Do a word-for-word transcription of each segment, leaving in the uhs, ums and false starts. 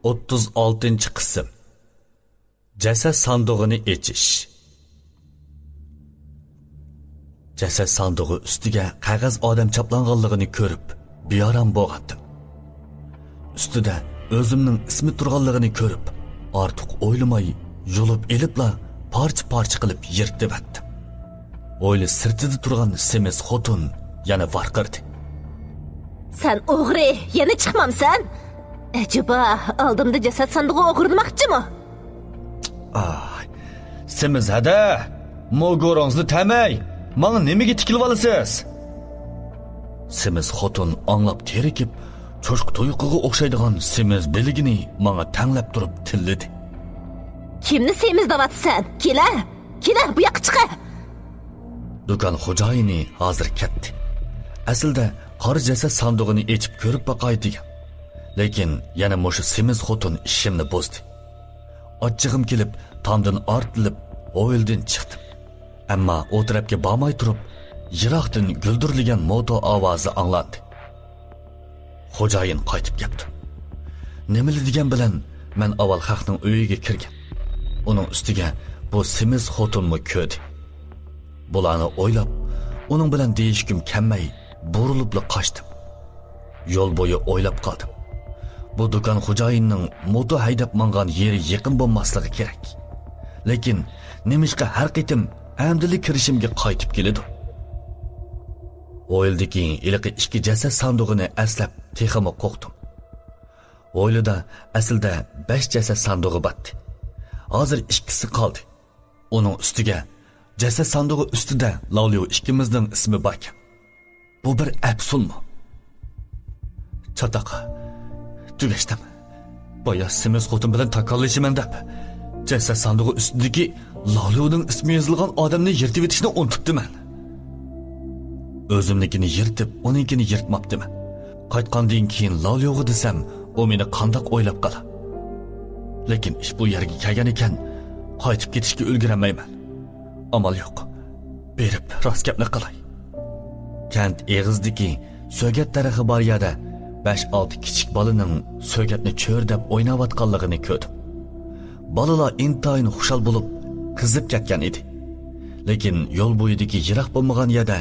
ئوتتۇز ئالتىنچى قىسىم. جەسەت ساندۇقىنى ئېچىش. جەسەت ساندۇقى ئۈستىگە قەغەز ئادەم چاپلانغانلىقىنى كۆرۈپ، بىئارام بولغانتىم. ئۈستىدە ئۆزۈمنىڭ ئىسمى تۇرغانلىقىنى كۆرۈپ، ئارتۇق ئويلىماي، يۇلۇپ ئېلىپلا پارچە-پارچە قىلىپ يىرتىۋەتتىم. ھويلا سىرتىدا تۇرغان سېمىز خوتۇن يەنە ۋارقىرىدى. سەن ئوغرى، يەنە چىقمامسەن؟ ئەجەبا، ئالدىمدا جەسەت ساندۇقى ئوغرىلىماقچىمۇ؟ ئاھ، سېمىز ھەدە، موگورۇڭىزنى تەمەي، ماڭا نېمىگە تىكىلىۋالىسىز؟ سېمىز خوتۇن ئاڭلاپ تېرىكىپ، چوشقا تۇيىقىغا ئوخشايدىغان سېمىز بىلىگىنى ماڭا تەڭلەپ تۇرۇپ تىللىدى. كىمنى سېمىز دەۋاتىسەن؟ كېلە، كېلە، بۇ ياققا چىقە! دۇكان خوجايىنى ھازىر كەتتى. ئەسلىدە قارا جەسەت ساندۇقىنى ئېچىپ كۆرۈپ باقاي دېگەن. لېكىن يەنە مۇشۇ سېمىز خوتۇن ئىشىمنى بۇزدى. ئاچچىقىم كېلىپ، تامدىن ئارتىلىپ، ھويلىدىن چىقتىم. ئەمما ئۇ تەرەپكە بارماي تۇرۇپ، يىراقتىن گۈلدۈرلىگەن موتور ئاۋازى ئاڭلاندى. خوجايىن قايتىپ كەپتۇ. نېمىلا دېگەن بىلەن مەن ئاۋۋال خەقنىڭ ئۆيىگە كىرگەن. ئۇنىڭ ئۈستىگە بۇ سېمىز خوتۇنمۇ كۆردى. بۇلارنى ئويلاپ، ئۇنىڭ بىلەن دېيىشكۈم كەلمەي، بۇرۇلۇپلا قاچتىم. يول بويى ئويلاپ قالدىم. بۇ دۇكان خوجايىننىڭ موتو ھەيدەپ ماڭغان يېرى يېقىن بولماسلىقى كېرەك. لېكىن نېمىشقا ھەر قېتىم ئەمدىلا كىرىشىمگە قايتىپ كېلىدۇ؟ ھويلىدىكى ھېلىقى ئىككى جەسەت ساندۇقىنى ئەسلەپ تېخىمۇ قورقتۇم. ھويلىدا ئەسلىدە بەش جەسەت ساندۇقى بارتى. ھازىر ئىككىسى قالدى. ئۇنىڭ ئۈستىگە جەسەت ساندۇقى ئۈستىدە لاۋليۇ ئىككىمىزنىڭ ئىسمى باركەن. بۇ بىر ئەپسۇنمۇ؟ چاتاق، تۈگەشتىم. بايا سېمىز خوتۇن بىلەن تاكاللىشىمەن دەپ، جەسەت ساندۇقى ئۈستىدىكى لاۋليۇنىڭ ئىسمى يېزىلغان ئادەمنى يىرتىۋېتىشنى ئۇنتۇپتىمەن. ئۆزۈمنىڭكىنى يىرتىپ، ئۇنىڭكىنى يىرتماپتىمەن. قايتقاندىن كېيىن لاۋليۇغا دېسەم، ئۇ مېنى قانداق ئويلاپ قالا؟ لېكىن ئىش بۇ يەرگە كەلگەن ئىكەن، قايتىپ كېتىشكە ئۈلگۈرەلمەيمەن. ئامال يوق. بېرىپ راست گەپنى قىلاي. كەنت ئېغىزىدىكى سۆگەت دەرىخى بار يەردە بەش-ئالتە كىچىك بالىنىڭ سۆگەتنى چۆرىدەپ ئويناۋاتقانلىقىنى كۆردۈم. بالىلار ئىنتايىن خۇشال بولۇپ، قىزىپ كەتكەن ئىدى. لېكىن يول بويىدىكى يىراق بولمىغان يەردە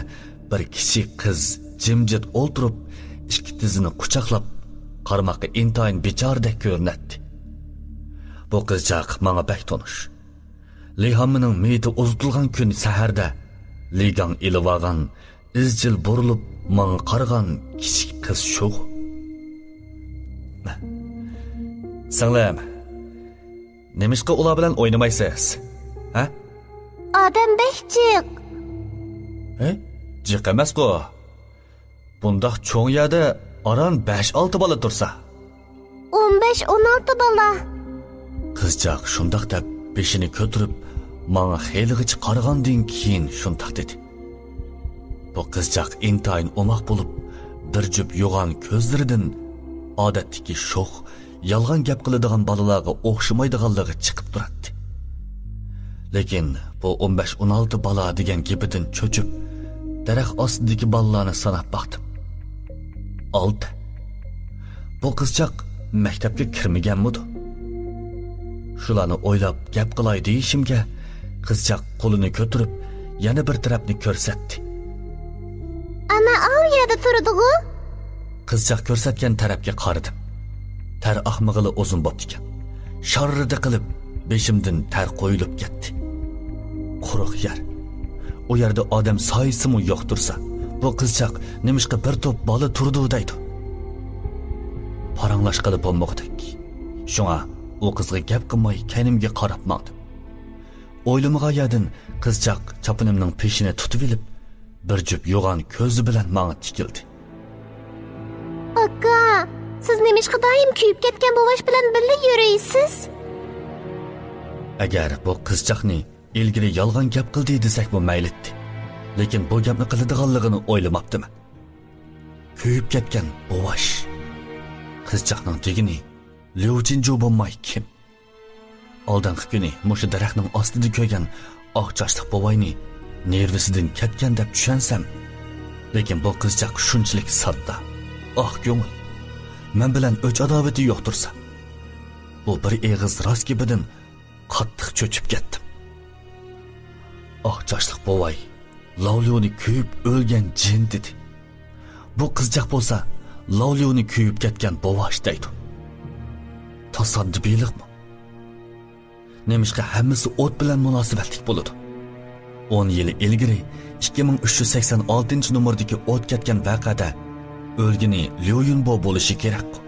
بىر كىچىك قىز جىمجىت ئولتۇرۇپ، ئىككى تىزىنى قۇچاقلاپ، قارىماققا ئىنتايىن بىچارىدەك كۆرۈنەتتى. بۇ قىزچاق ماڭا بەك تونۇش. لىھاممىنىڭ مېيىتى ئۇزىتىلغان كۈنى سەھەردە لىگاڭ ئېلىۋالغان، ئىزچىل بۇرۇلۇپ ماڭا قارىغان كىچىك قىز شۇغۇ. سىڭلىم، نېمىشقا ئۇلار بىلەن ئوينىمايسىز؟ ھە؟ ئادەم بەك جىق. ھە؟ جىق ئەمەسقۇ. بۇنداق چوڭ يەردە ئاران بەش-ئالتە بالا تۇرسا. ئون بەش، ئون ئالتە بالا. قىزچاق شۇنداق دەپ بېشىنى كۆتۈرۈپ، ماڭا خېلىغىچە قارىغاندىن كېيىن شۇنداق دېدى. بۇ قىزچاق ئىنتايىن ئوماق بولۇپ، بىر جۈپ يوغان كۆزلىرىدىن ئادەتتىكى شوخ، يالغان گەپ قىلىدىغان بالىلارغا ئوخشىمايدىغانلىقى چىقىپ تۇراتتى. لېكىن بۇ ئون بەش، ئون ئالتە بالا دېگەن گېپىدىن چۆچۈپ، دەرەخ ئاستىدىكى بالىلارنى ساناپ باقتىم. ئالتە. بۇ قىزچاق مەكتەپكە كىرمىگەنمىدۇ؟ شۇلارنى ئويلاپ گەپ قىلاي دېيىشىمگە، قىزچاق قولىنى كۆتۈرۈپ، يەنە بىر تەرەپنى كۆرسەتتى. ئانا ئاۋۇ يەردە تۇرىدىغۇ؟ قىزچاق كۆرسەتكەن تەرەپكە قارىدىم. تەر ئاقمىغىلى ئۇزۇن بوپتىكەن. شاررىدە قىلىپ بېشىمدىن تەر قۇيۇلۇپ كەتتى. قۇرۇق يەر. ئۇ يەردە ئادەم سايىسىمۇ يوق تۇرسا، بۇ قىزچاق نېمىشقا بىر توپ بالا تۇرىدۇ دەيدۇ؟ پاراڭلاشقىلى بولمىغۇدەك. شۇڭا ئۇ قىزغا گەپ قىلماي كەينىمگە قاراپ ماڭدىم. ئويلىمىغان يەردىن قىزچاق چاپىنىمنىڭ پېشىنى تۇتۇۋېلىپ، بىر جۈپ يوغان كۆزى بىلەن ماڭا تىكىلدى. ئاكا، سىز نېمىشقا دائىم كۆيۈپ كەتكەن بوۋاش بىلەن بىللە يۈرىسىز؟ ئەگەر بۇ قىزچاقنى ئىلگىرى يالغان گەپ قىلدى دېسەكمۇ مەيلىتتى. لېكىن بۇ گەپنى قىلىدىغانلىقىنى ئويلىماپتىمەن. كۆيۈپ كەتكەن بوۋاش. قىزچاقنىڭ دېگىنى ليۇ چىنجۇ بولماي كىم؟ ئالدىنقى كۈنى مۇشۇ دەرەخنىڭ ئاستىدا كۆرگەن ئاق چاچلىق بوۋاينى نېرۋىسىدىن كەتكەن دەپ چۈشەنسەم، لېكىن بۇ قىزچاق شۇنچىلىك ساددا، ئاق كۆڭۈل، مەن بىلەن ئۆچ-ئاداۋىتى يوق تۇرسا، بۇ بىر ئېغىز راست گېپىدىن قاتتىق چۆچۈپ كەتتىم. ئاق چاچلىق بوۋاي لاۋليۇنى كۆيۈپ ئۆلگەن جىن دېدى. بۇ قىزچاق بولسا لاۋليۇنى كۆيۈپ كەتكەن بوۋاش دەيدۇ. تاسادىپىيلىقمۇ؟ نېمىشقا ھەممىسى ئوت بىلەن مۇناسىۋەتلىك بولىدۇ؟ ئون يىل ئىلگىرى ئىككى مىڭ ئۈچ يۈز سەكسەن ئالتىنچى نومۇردىكى ئوت كەتكەن ۋەقەدە ئۆلگىنى ليۇ يۈنبو بولۇشى كېرەكقۇ.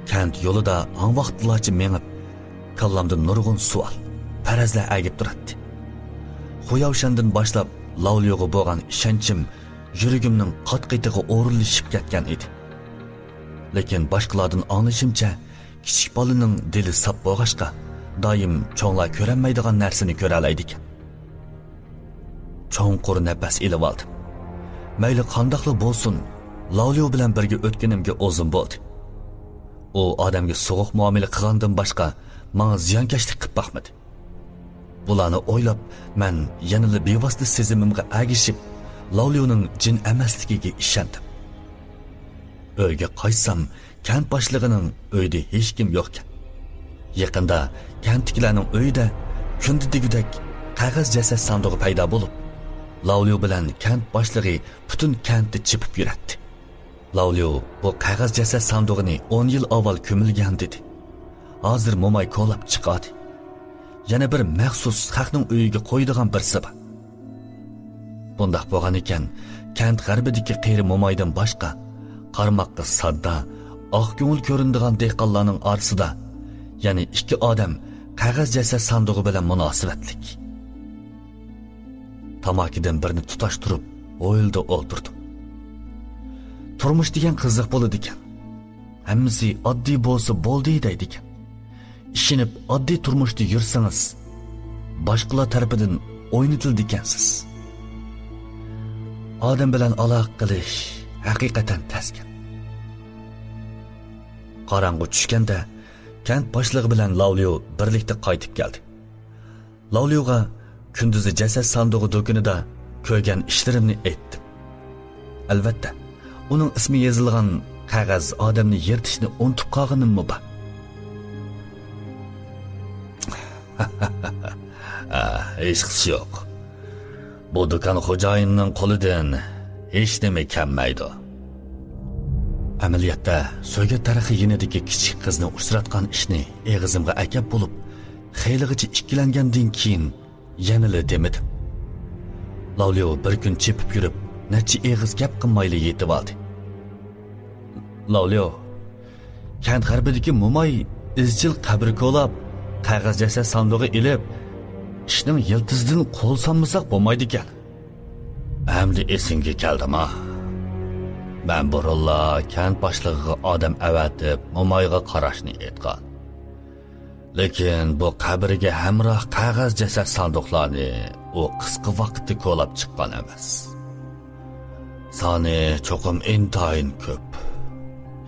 كەنت يولىدا ھاڭ ۋاقىتلارچە مېڭىپ، كاللامدا نۇرغۇن سوئال، پەرەزلەر ئەگىپ تۇراتتى. خۇياۋشەندىن باشلاپ لاۋليۇغا بولغان ئىشەنچىم يۈرىكىمنىڭ قات-قېتىغا ئورۇنلىشىپ كەتكەن ئىدى. لېكىن باشقىلاردىن ئاڭلىشىمچە، كىچىك بالىنىڭ دىلى ساپ بولغاچقا، دائىم چوڭلار كۆرەلمەيدىغان نەرسىنى كۆرەلەيدىكەن. چوڭقۇر نەپەس ئېلىۋالدىم. مەيلى قانداقلا بولسۇن، لاۋليۇ بىلەن بىرگە ئۆتكىنىمگە ئۇزۇن بولدى. ئۇ ئادەمگە سوغۇق مۇئامىلە قىلغاندىن باشقا، ماڭا زىيانكەشلىك قىلىپ باقمىدى. بۇلارنى ئويلاپ، مەن يەنىلا بىۋاسىتە سېزىمىمغا ئەگىشىپ، لاۋليۇنىڭ جىن ئەمەسلىكىگە ئىشەندىم. ئۆيگە قايتسام، كەنت باشلىقىنىڭ ئۆيىدە ھېچكىم يوقكەن. يېقىندا كەنتتىكىلەرنىڭ ئۆيىدە كۈندە دېگۈدەك قەغەز جەسەت ساندۇقى پەيدا بولۇپ، لاۋليۇ بىلەن كەنت باشلىقى پۈتۈن كەنتتە چېپىپ يۈرەتتى. لاۋليۇ بۇ قەغەز جەسەت ساندۇقىنى ئون يىل ئاۋۋال كۆمۈلگەن دېدى. ھازىر موماي كولاپ چىقادى. يەنە بىر مەخسۇس خەقنىڭ ئۆيىگە قويىدىغان بىرسى بار. بۇنداق بولغان ئىكەن، كەنت غەربىدىكى قېرى مومايدىن باشقا، قارىماققا ساددا، ئاق كۆڭۈل كۆرۈنىدىغان دېھقانلارنىڭ ئارىسىدا يەنە ئىككى ئادەم قەغەز جەسەت ساندۇقى بىلەن مۇناسىۋەتلىك. تاماكىدىن بىرنى تۇتاشتۇرۇپ، ھويلىدا ئولتۇردۇم. تۇرمۇش دېگەن قىزىق بولىدىكەن. ھەممىسى ئاددىي بولسا بولدى دەيدىكەن. ئىشىنىپ ئاددىي تۇرمۇشتا يۈرسىڭىز، باشقىلار تەرىپىدىن ئوينىتىلىدىكەنسىز. ئادەم بىلەن ئالاقە قىلىش ھەقىقەتەن تەسكەن. قاراڭغۇ چۈشكەندە، كەنت باشلىقى بىلەن لاۋليۇ بىرلىكتە قايتىپ كەلدى. لاۋليۇغا كۈندۈزى جەسەت ساندۇقى دۇكىنىدا كۆرگەن ئىشلىرىمنى ئېيتتىم. ئەلۋەتتە، ئۇنىڭ ئىسمى يېزىلغان قەغەز ئادەمنى يىرتىشنى ئۇنتۇپ قالغىنىممۇ بار. ئا، ھېچقىسى يوق. بۇ دۇكان خوجايىنىنىڭ قولىدىن ھېچنېمە كەلمەيدۇ. ئەمەلىيەتتە، سۆگەت تەرىخى يېنىدىكى كىچىك قىزنى ئۇچراتقان ئىشنى ئېغىزىمغا ئەكەپ بولۇپ، خېلىغىچە ئىككىلەنگەندىن كېيىن، يەنىلا دېمىدىم. لاۋليۇ بىر كۈن چېپىپ يۈرۈپ، نەچچە ئېغىز گەپ قىلمايلا يېتىۋالدى. لاۋليۇ، كەنت غەربىدىكى موماي ئىزچىل قەبرە كولاپ، قەغەز جەسەت ساندۇقى ئېلىپ، ئىشنىڭ يىلتىزىدىن قول سالمىساق بولمايدىكەن. ئەمدى ئېسىڭگە كەلدىما؟ مەن بۇرۇنلا كەنت باشلىقىغا ئادەم ئەۋەتىپ، مومايغا قاراشنى ئېيتقان. لېكىن بۇ قەبرىگە ھەمراھ قەغەز جەسەت ساندۇقلارنى ئۇ قىسقا ۋاقىتتا كولاپ چىققان ئەمەس. سانى چوقۇم ئىنتايىن كۆپ.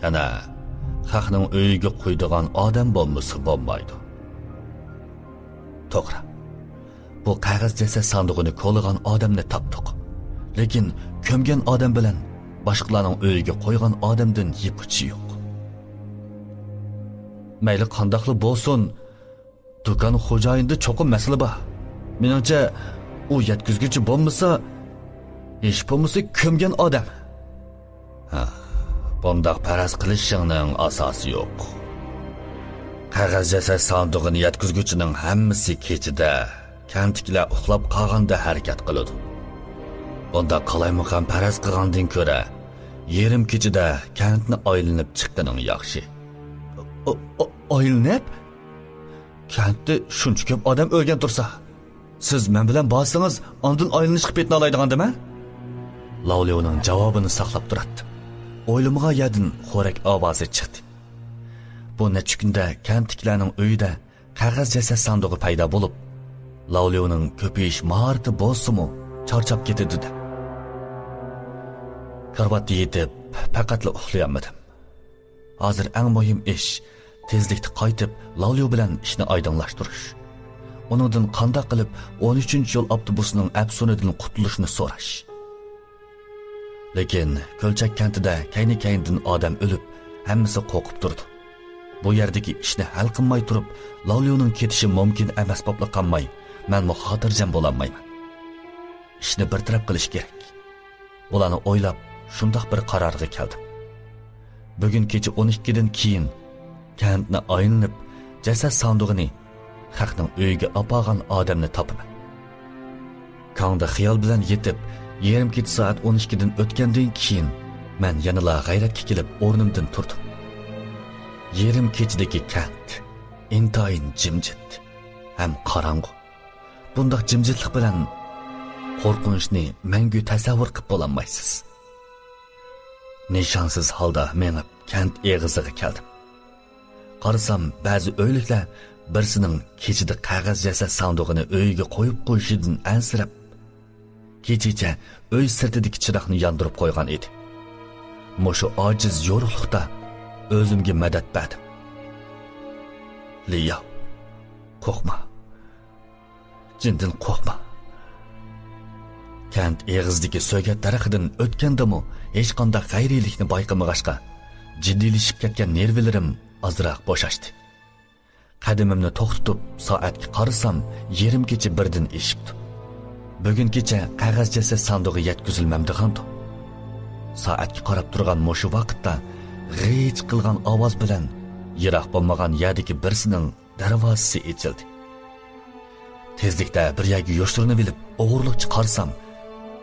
يەنە خەقنىڭ ئۆيىگە قويىدىغان ئادەم بولمىسا بولمايدۇ. توغرا. بۇ قەغەز جەسەت ساندۇقىنى كولىغان ئادەمنى تاپتۇق. لېكىن كۆمگەن ئادەم بىلەن باشقىلارنىڭ ئۆيىگە قويغان ئادەمدىن يىپ ئۇچى يوق. مەيلى قانداقلا بولسۇن، دۇكان خوجايىنىدا چوقۇم مەسىلە بار. مېنىڭچە، ئۇ يەتكۈزگۈچى بولمىسا، ھېچ بولمىسا كۆمگەن ئادەم. ھە، بۇنداق پەرەز قىلىشىڭنىڭ ئاساسى يوق. قەغەز جەسەت ساندۇقىنى يەتكۈزگۈچىنىڭ ھەممىسى كېچىدە، كەنتتىكىلەر ئۇخلاپ قالغاندا ھەرىكەت قىلىدۇ. بۇنداق قالايمىقان پەرەز قىلغاندىن كۆرە، يېرىم كېچىدە كەنتنى ئايلىنىپ چىققىنىڭ ياخشى. ئا-، ئا-، ئايلىنىپ؟ كەنتتە شۇنچە كۆپ ئادەم ئۆلگەن تۇرسا، سىز مەن بىلەن بارسىڭىز، ئاندىن ئايلىنىشقا پېتىنالايدىغاندىمەن؟ لاۋليۇنىڭ جاۋابىنى ساقلاپ تۇراتتىم. ئويلىمىغان يەردىن خورەك ئاۋازى چىقتى. بۇ نەچچە كۈندە كەنتتىكىلەرنىڭ ئۆيىدە قەغەز جەسەت ساندۇقى پەيدا بولۇپ، لاۋليۇنىڭ كۆپىيىش ماھارىتى بولسىمۇ، چارچاپ كېتىدۇ دەپ. كارىۋاتتا يېتىپ، پەقەتلا ئۇخلىيالمىدىم. ھازىر ئەڭ مۇھىم ئىش، تېزلىكتە قايتىپ، لاۋليۇ بىلەن ئىشنى ئايدىڭلاشتۇرۇش. ئۇنىڭدىن قانداق قىلىپ ئون ئۈچىنچى يول ئاپتوبۇسىنىڭ ئەپسۇنىدىن قۇتۇلۇشىنى سوراش. لېكىن كۆلچەك كەنتىدە كەينى-كەينىدىن ئادەم ئۆلۈپ، ھەممىسى قورقۇپ تۇرىدۇ. بۇ يەردىكى ئىشنى ھەل قىلماي تۇرۇپ، لاۋليۇنىڭ كېتىشى مۇمكىن ئەمەس بوپلا قالماي، مەنمۇ خاتىرجەم بولالمايمەن. ئىشنى بىر تەرەپ قىلىش كېرەك. بۇلارنى ئويلاپ، شۇنداق بىر قارارغا كەلدىم. بۈگۈن كېچە ئون ئىككىدىن كېيىن كەنتنى ئايلىنىپ، جەسەت ساندۇقىنى خەقنىڭ ئۆيىگە ئاپارغان ئادەمنى تاپىمەن. كاڭدا خىيال بىلەن يېتىپ، يېرىم كېچە سائەت ئون ئىككىدىن ئۆتكەندىن كېيىن، مەن يەنىلا غەيرەتكە كېلىپ ئورنۇمدىن تۇردۇم. يېرىم كېچىدىكى كەنت ئىنتايىن جىمجىت ھەم قاراڭغۇ. بۇنداق جىمجىتلىق بىلەن قورقۇنچنى مەڭگۈ تەسەۋۋۇر قىلىپ بولالمايسىز. نىشانسىز ھالدا مېڭىپ كەنت ئېغىزىغا كەلدىم. قارىسام، بەزى ئۆيلۈكلەر بىرسىنىڭ كېچىدە قەغەز جەسەت ساندۇقىنى ئۆيىگە قويۇپ قويۇشىدىن ئەنسىرەپ، كېچىچە ئۆي سىرتىدىكى چىراغنى ياندۇرۇپ قويغان ئىدى. مۇشۇ ئاجىز يورۇقلۇقتا ئۆزۈمگە مەدەت بەردىم. لياۋ، قورقما. جىندىن قورقما. كەنت ئېغىزىدىكى سۆگەت دەرىخىدىن ئۆتكەندىمۇ ھېچقانداق غەيرىيلىكنى بايقىمىغاچقا، جىددىيلىشىپ كەتكەن نېرۋىلىرىم ئازراق بوشاشتى. قەدىمىمنى توختىتىپ، سائەتكە قارىسام، يېرىم كېچە بىردىن ئېشىپتۇ. بۈگۈن كېچە قەغەز جەسەت ساندۇقى يەتكۈزۈلمەمدىغاندۇ؟ سائەتكە قاراپ تۇرغان مۇشۇ ۋاقىتتا غىچ قىلغان ئاۋاز بىلەن يىراق بولمىغان يەردىكى بىرسىنىڭ دەرۋازىسى ئېچىلدى. تېزلىكتە بىر يەرگە يوشۇرۇنۇۋېلىپ، ئوغرىلىقچە قارىسام،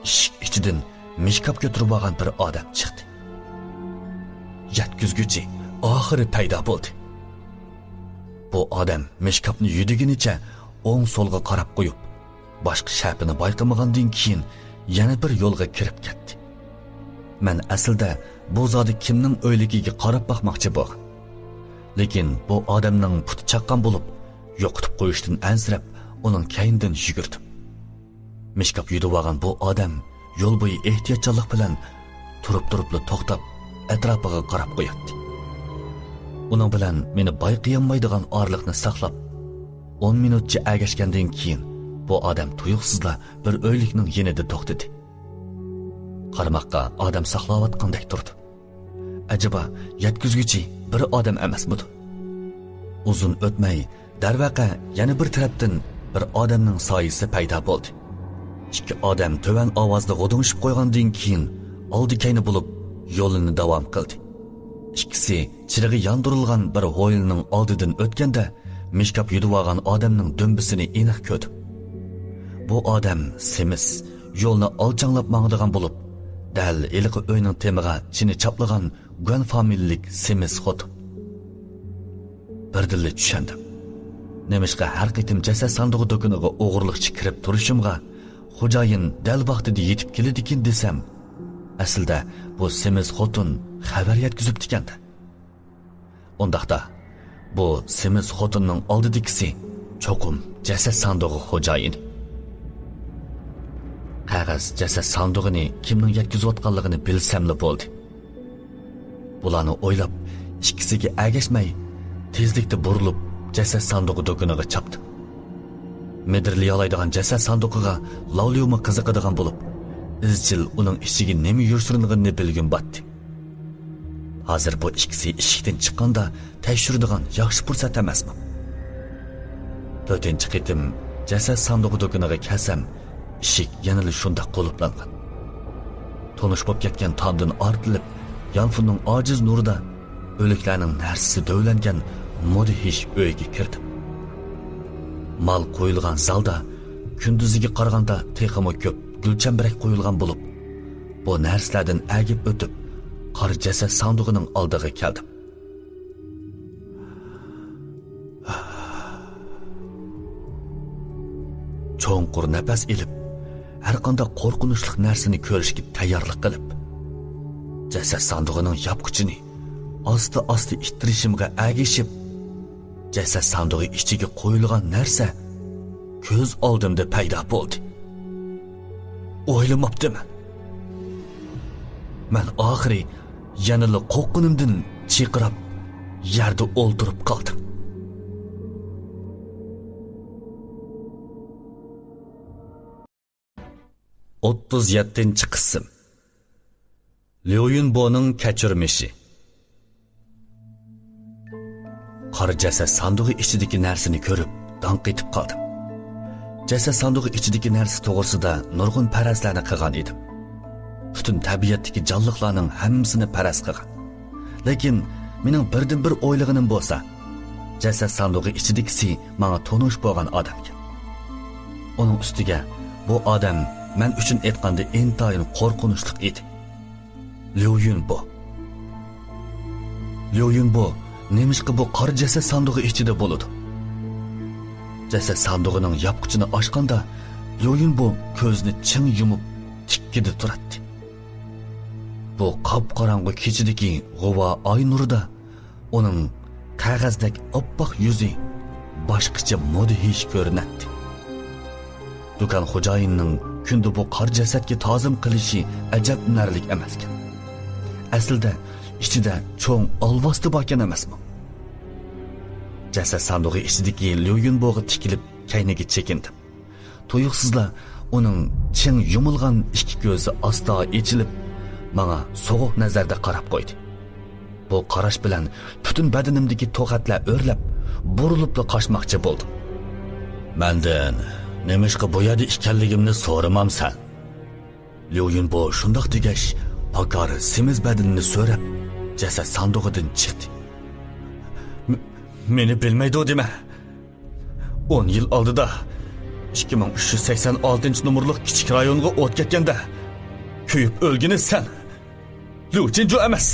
ئىشىك ئىچىدىن مىشكاپ كۆتۈرۈپ ئالغان بىر ئادەم چىقتى. يەتكۈزگۈچى ئاخىرى پەيدا بولدى. بۇ ئادەم مىشكاپنى يۈدۈگىنىچە ئوڭ-سولغا قاراپ قويۇپ، باشقا شەپىنى بايقىمىغاندىن كېيىن يەنە بىر يولغا كىرىپ كەتتى. مەن ئەسلىدە بۇ زادى كىمنىڭ ئۆيلۈكىگە قاراپ باقماقچى بولغان. لېكىن بۇ ئادەمنىڭ پۇتى چاققان بولۇپ، يوقىتىپ قويۇشتىن ئەنسىرەپ، ئۇنىڭ كەينىدىن يۈگۈردۈم. مىشكاپ يۈدۈۋالغان بۇ ئادەم يول بويى ئېھتىياتچانلىق بىلەن تۇرۇپ-تۇرۇپلا توختاپ، ئەتراپىغا قاراپ قوياتتى. ئۇنىڭ بىلەن مېنى بايقىيالمايدىغان ئارىلىقنى ساقلاپ، ئون مىنۇتچە ئەگەشكەندىن كېيىن، بۇ ئادەم تۇيۇقسىزلا بىر ئۆيلۈكنىڭ يېنىدا توختىدى. قارىماققا ئادەم ساقلاۋاتقاندەك تۇردى. ئەجەبا، يەتكۈزگۈچى بىر ئادەم ئەمەسمىدۇ؟ ئۇزۇن ئۆتمەي، دەرۋەقە، يەنە بىر تەرەپتىن بىر ئادەمنىڭ سايىسى پەيدا بولدى. ئىككى ئادەم تۆۋەن ئاۋازدا غودۇڭشىپ قويغاندىن كېيىن، ئالدى-كەينى بولۇپ، يولىنى داۋام قىلدى. ئىككىسى چىرىغى ياندۇرۇلغان بىر ھويلىنىڭ ئالدىدىن ئۆتكەندە، مىشكاپ يۈدۈۋالغان ئادەمنىڭ دۈمبىسىنى ئېنىق كۆردۈم. بۇ ئادەم سېمىز، يولنى ئالچاڭلاپ ماڭىدىغان بولۇپ، دەل ھېلىقى ئۆينىڭ تېمىغا چىنە چاپلىغان گۇەن فامىلىلىك سېمىز خوتۇن. بىردىنلا چۈشەندىم. نېمىشقا ھەر قېتىم جەسەت ساندۇقى دۇكىنىغا ئوغرىلىقچە كىرىپ تۇرۇشۇمغا، خوجايىن دەل ۋاقتىدا يېتىپ كېلىدىكىن دېسەم، ئەسلىدە بۇ سېمىز خوتۇن خەۋەر يەتكۈزۈپتىكەن-دە. ئۇنداقتا، بۇ سېمىز خوتۇننىڭ ئالدىدىكىسى چوقۇم جەسەت ساندۇقى خوجايىنى. قەغەز جەسەت ساندۇقىنى كىمنىڭ يەتكۈزۈۋاتقانلىقىنى بىلسەملا بولدى. بۇلارنى ئويلاپ، ئىككىسىگە ئەگەشمەي، تېزلىكتە بۇرۇلۇپ، جەسەت ساندۇقى دۇكىنىغا چاپتىم. مىدىرلىيالايدىغان جەسەت ساندۇقىغا لاۋليۇمۇ قىزىقىدىغان بولۇپ، ئىزچىل ئۇنىڭ ئىچىگە نېمە يوشۇرۇنغىنىنى بىلگۈم باتتى. ھازىر بۇ ئىككىسى ئىشىكتىن چىققاندا تەكشۈرىدىغان ياخشى پۇرسەت ئەمەسمۇ؟ تۆتىنچى قېتىم جەسەت ساندۇقى دۇكىنىغا كەلسەم، ئىشىك يەنىلا شۇنداق قۇلۇپلانغان. تونۇش بولۇپ كەتكەن تامدىن ئارتىلىپ، يانفوننىڭ ئاجىز نۇرىدا ئۆلۈكلەرنىڭ نەرسىسى دۆۋىلەنگەن مۇدھىش ئۆيگە كىردىم. مال قويۇلغان زالدا كۈندۈزىگە قارىغاندا تېخىمۇ كۆپ گۈلچەمبىرەك قويۇلغان بولۇپ، بۇ نەرسىلەردىن ئەگىپ ئۆتۈپ، قارا جەسەت ساندۇقىنىڭ ئالدىغا كەلدىم. چوڭقۇر نەپەس ئېلىپ، ھەرقانداق قورقۇنچلۇق نەرسىنى كۆرۈشكە تەييارلىق قىلىپ، جەسەت ساندۇقىنىڭ ياپقۇچىنى ئاستا-ئاستا ئىتتىرىشىمغا ئەگىشىپ، جەسەت ساندۇقى ئىچىگە قويۇلغان نەرسە كۆز ئالدىمدا پەيدا بولدى. ئويلىماپتىمەن. مەن ئاخىرى يەنىلا قورققىنىمدىن چىرقىراپ يەردە ئولتۇرۇپ قالدىم. ئوتتۇز يەتتىنچى قىسىم. ليۇيۈنبونىڭ كەچۈرمىشى. قارا جەسەت ساندۇقى ئىچىدىكى نەرسىنى كۆرۈپ، داڭ قېتىپ قالدىم. جەسەت ساندۇقى ئىچىدىكى نەرسە توغرىسىدا نۇرغۇن پەرەزلەرنى قىلغان ئىدىم. پۈتۈن تەبىئەتتىكى جانلىقلارنىڭ ھەممىسىنى پەرەز قىلغان. لېكىن مېنىڭ بىردىنبىر ئويلىغىنىم بولسا، جەسەت ساندۇقى ئىچىدىكىسى ماڭا تونۇش بولغان ئادەمكەن. ئۇنىڭ ئۈستىگە بۇ ئادەم مەن ئۈچۈن ئېيتقاندا ئىنتايىن قورقۇنچلۇق ئىدى. ليۇ يۈنبو. ليۇ يۈنبو نېمىشقا بۇ قارا جەسەت ساندۇقى ئىچىدە بولىدۇ؟ جەسەت ساندۇقىنىڭ ياپقۇچىنى ئاچقاندا، ليۇ يۈنبو كۆزىنى چىڭ يۇمۇپ، تىككىدە تۇراتتى. بۇ قاپقاراڭغۇ كېچىدىكى غۇۋا ئاي نۇرىدا ئۇنىڭ قەغەزدەك ئاپئاق يۈزى باشقىچە مۇدھىش كۆرۈنەتتى. دۇكان خوجايىنىنىڭ كۈندە بۇ قارا جەسەتكە تازىم قىلىشى ئەجەبلىنەرلىك ئەمەسكەن. ئەسلىدە ئىچىدە چوڭ ئالۋاستى باركەن ئەمەسمۇ؟ جەسەت ساندۇقى ئىچىدىكى ليۇ يۈنبوغا تىكىلىپ كەينىگە چېكىندىم. تۇيۇقسىزلا ئۇنىڭ چىڭ يۇمۇلغان ئىككى كۆزى ئاستا ئېچىلىپ، ماڭا سوغۇق نەزەردە قاراپ قويدى. بۇ قاراش بىلەن پۈتۈن بەدىنىمدىكى توخەتلەر ئۆرلەپ، بۇرۇلۇپلا قاچماقچى بولدۇم. مەندىن نېمىشقا بۇ يەردە ئىكەنلىكىمنى سورىمامسەن؟ ليۇ يۈنبو شۇنداق دېگەچ، پاكار سېمىز بەدىنىنى سۆرەپ، جەسەت ساندۇقىدىن چىقتى. م-، مېنى بىلمەيدۇ دېمە. ئون يىل ئالدىدا ئىككى مىڭ ئۈچ يۈز سەكسەن ئالتىنچى نومۇرلۇق كىچىك رايونغا ئوت كەتكەندە، كۆيۈپ ئۆلگىنى سەن، ليۇ چىنجۇ ئەمەس.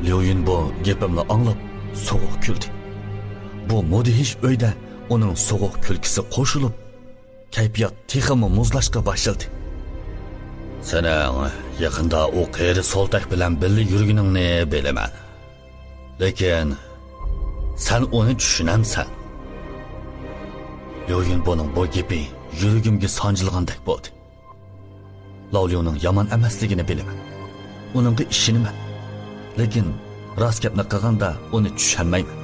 ليۇ يۈنبو گېپىمنى ئاڭلاپ، سوغۇق كۈلدى. بۇ مۇدھىش ئۆيدە ئۇنىڭ سوغۇق كۈلكىسى قوشۇلۇپ، كەيپىيات تېخىمۇ مۇزلاشقا باشلىدى. سېنىڭ يېقىندا ئۇ قېرى سولتەك بىلەن بىللە يۈرگىنىڭنى بىلىمەن. لېكىن سەن ئۇنى چۈشىنەمسەن؟ ليۇ يۈنبونىڭ بۇ گېپى يۈرىكىمگە سانجىلغاندەك بولدى. لاۋليۇنىڭ يامان ئەمەسلىكىنى بىلىمەن. ئۇنىڭغا ئىشىنىمەن. لېكىن راست گەپنى قىلغاندا ئۇنى چۈشەنمەيمەن.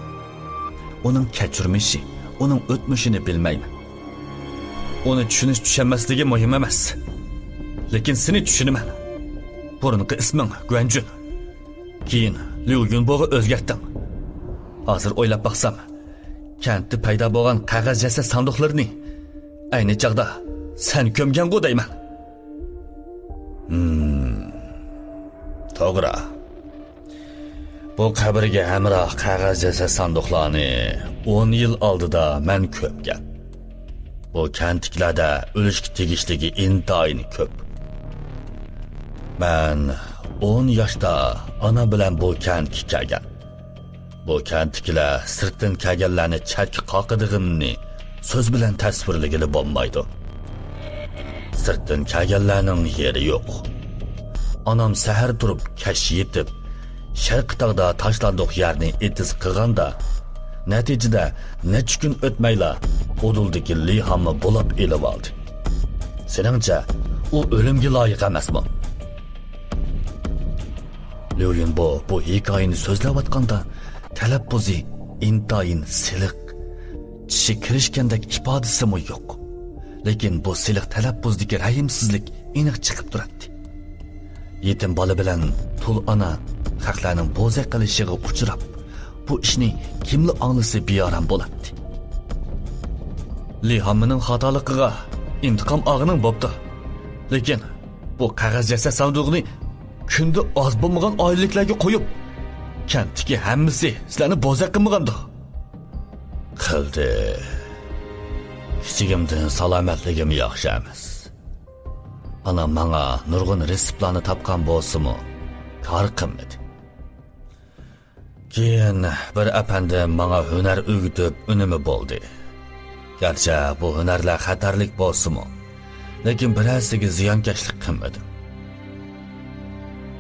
ئۇنىڭ كەچۈرمىشى، ئۇنىڭ ئۆتمۈشىنى بىلمەيمەن. ئۇنى چۈشىنىش-چۈشەنمەسلىكى مۇھىم ئەمەس. لېكىن سېنى چۈشىنىمەن. بۇرۇنقى ئىسمىڭ گۇەنجۈن. كېيىن ليۇ يۈنبوغا ئۆزگەرتتىڭ. ھازىر ئويلاپ باقسام، كەنتتە پەيدا بولغان قەغەز جەسەت ساندۇقلىرىنى ئەينى چاغدا سەن كۆمگەنغۇ دەيمەن. ھىم، توغرا. بۇ قەبرىگە ھەمراھ قەغەز جەسەت ساندۇقلارنى ئون يىل ئالدىدا مەن كۆمگەن. بۇ كەنتتىكىلەردە ئۆلۈشكە تېگىشلىكى ئىنتايىن كۆپ. مەن ئون ياشتا ئانام بىلەن بۇ كەنتكە كەلگەن. بۇ كەنتتىكىلەر سىرتتىن كەلگەنلەرنى چەتكە قاقىدىغىنىنى سۆز بىلەن تەسۋىرلىگىلى بولمايدۇ. سىرتتىن كەلگەنلەرنىڭ يېرى يوق. ئانام سەھەر تۇرۇپ، كەچ يېتىپ، شەرقىي تاغدا تاشلاندۇق يەرنى ئېتىز قىلغاندا، نەتىجىدە نەچچە كۈن ئۆتمەيلا ئۇدۇلدىكى لىھاممۇ بۇلاپ ئېلىۋالدى. سېنىڭچە، ئۇ ئۆلۈمگە لايىق ئەمەسمۇ؟ ليۇ يۈنبو بۇ ھېكايىنى سۆزلەۋاتقاندا، تەلەپپۇزى ئىنتايىن سىلىق، چىشى كىرىشكەندەك ئىپادىسىمۇ يوق. لېكىن بۇ سىلىق تەلەپپۇزدىكى رەھىمسىزلىك ئېنىق چىقىپ تۇراتتى. يېتىم بالا بىلەن تۇل ئانا خەقلەرنىڭ بوزەك قىلىشىغا ئۇچراپ، بۇ ئىشنى كىملا ئاڭلىسا بىئارام بولاتتى. لىھاممىنىڭ خاتالىقىغا ئىنتىقام ئالغىنىڭ بوپتۇ. لېكىن بۇ قەغەز جەسەت ساندۇقىنى كۈندە ئاز بولمىغان ئائىلىلىكلەرگە قويۇپ، كەنتتىكى ھەممىسى سىلەرنى بوزەك قىلمىغاندۇ؟ قىلدى. كىچىكىمدىن سالامەتلىكىم ياخشى ئەمەس. ئانام ماڭا نۇرغۇن رېتسېپلارنى تاپقان بولسىمۇ، كار قىلمىدى. كېيىن بىر ئەپەندىم ماڭا ھۈنەر ئۆگىتىپ ئۈنۈمى بولدى. گەرچە بۇ ھۈنەرلەر خەتەرلىك بولسىمۇ، لېكىن بىرەرسىگە زىيانكەشلىك قىلمىدىم.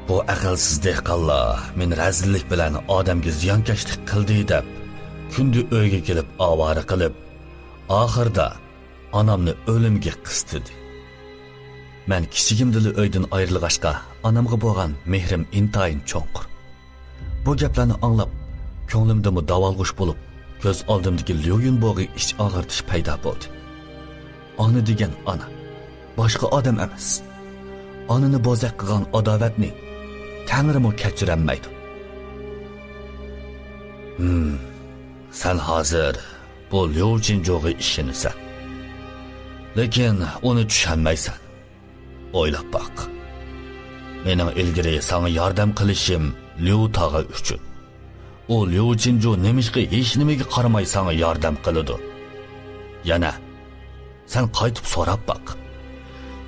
بۇ ئەقىلسىز دېھقانلار مېنى رەزىللىك بىلەن ئادەمگە زىيانكەشلىك قىلدى دەپ، كۈندە ئۆيگە كېلىپ ئاۋارە قىلىپ، ئاخىرىدا ئانامنى ئۆلۈمگە قىستىدى. مەن كىچىكىمدىلا ئۆيدىن ئايرىلغاچقا، ئانامغا بولغان مېھرىم ئىنتايىن چوڭقۇر. بۇ گەپلەرنى ئاڭلاپ، كۆڭلۈمدىمۇ داۋالغۇش بولۇپ، كۆز ئالدىمدىكى ليۇ يۈنبوغا ئىچ ئاغرىتىش پەيدا بولدى. ئانا دېگەن ئانا، باشقا ئادەم ئەمەس. ئانىنى بوزەك قىلغان ئاداۋەتنى تەڭرىمۇ كەچۈرەلمەيدۇ. ھىم، سەن ھازىر بۇ ليۇ جىنجۇغا ئىشىنىسەن. لېكىن ئۇنى چۈشەنمەيسەن. ئويلاپ باق. مېنىڭ ئىلگىرى ساڭا ياردەم قىلىشىم ليۇ تاغا ئۈچۈن. ئۇ ليۇ جىنجۇ نېمىشقا ھېچنېمىگە قارىماي ساڭا ياردەم قىلىدۇ؟ يەنە، سەن قايتىپ سوراپ باق.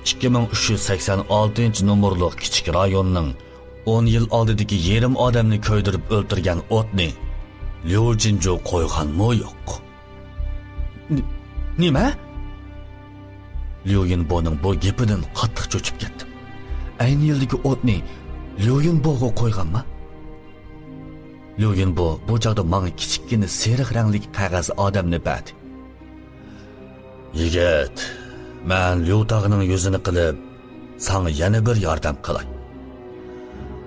ئىككى مىڭ ئۈچ يۈز سەكسەن ئالتىنچى نومۇرلۇق كىچىك رايوننىڭ ئون يىل ئالدىدىكى يېرىم ئادەمنى كۆيدۈرۈپ ئۆلتۈرگەن ئوتنى ليۇ جىنجۇ قويغانمۇ يوق؟ ن-، نېمە؟ ليۇ يىنبونىڭ بۇ گېپىدىن قاتتىق چۆچۈپ كەتتىم. ئەينى يىلدىكى ئوتنى ليۇ يىنبوغا قويغانما؟ ليۇ يىنبو بۇ چاغدا ماڭا كىچىككىنە سېرىق رەڭلىك قەغەز ئادەمنى بەردى. يىگىت، مەن ليۇ تاغنىڭ يۈزىنى قىلىپ، ساڭا يەنە بىر ياردەم قىلاي.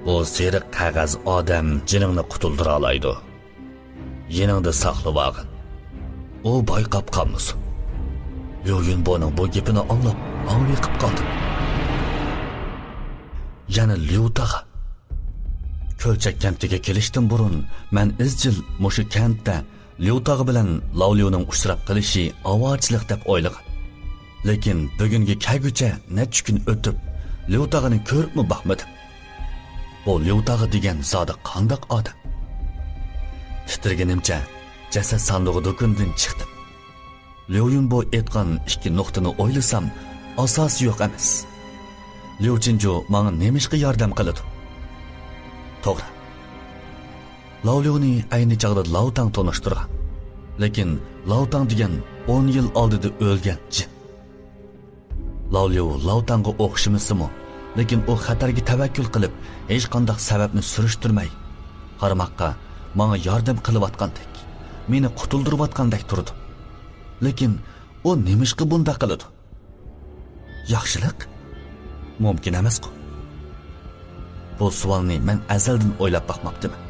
بۇ سېرىق قەغەز ئادەم جېنىڭنى قۇتۇلدۇرالايدۇ. يېنىڭدا ساقلىۋالغىن. ئۇ بايقاپ قالمىسۇن. ليۇ يۈنبونىڭ بۇ گېپىنى ئاڭلاپ، ھاڭۋېقىپ قالدىم. يەنە ليۇ تاغ. كۆلچەك كەنتىگە كېلىشتىن بۇرۇن، مەن ئىزچىل مۇشۇ كەنتتە ليۇ تاغ بىلەن لاۋليۇنىڭ ئۇچراپ قېلىشى ئاۋارىچىلىق دەپ ئويلىغان. لېكىن بۈگۈنگە كەلگۈچە نەچچە كۈن ئۆتۈپ، ليۇ تاغنى كۆرۈپمۇ باقمىدىم. بۇ ليۇ تاغ دېگەن زادى قانداق ئادەم؟ تىترىگىنىمچە جەسەت ساندۇقى دۇكىنىدىن چىقتىم. ليۇ يۈنبو ئېيتقان ئىككى نۇقتىنى ئويلىسام، ئاساسى يوق ئەمەس. ليۇ چىنجۇ ماڭا نېمىشقا ياردەم قىلىدۇ؟ توغرا. لاۋليۇنى ئەينى چاغدا لاۋتاڭ تونۇشتۇرغان. لېكىن لاۋتاڭ دېگەن ئون يىل ئالدىدا ئۆلگەن جىن. لاۋليۇ لاۋتاڭغا ئوخشىمىسىمۇ، لېكىن ئۇ خەتەرگە تەۋەككۈل قىلىپ، ھېچقانداق سەۋەبنى سۈرۈشتۈرمەي، قارىماققا ماڭا ياردەم قىلىۋاتقاندەك، مېنى قۇتۇلدۇرۇۋاتقاندەك تۇرىدۇ. لېكىن ئۇ نېمىشقا بۇنداق قىلىدۇ؟ ياخشىلىق؟ مۇمكىن ئەمەسقۇ. بۇ سوئالنى مەن ئەزەلدىن ئويلاپ باقماپتىمەن.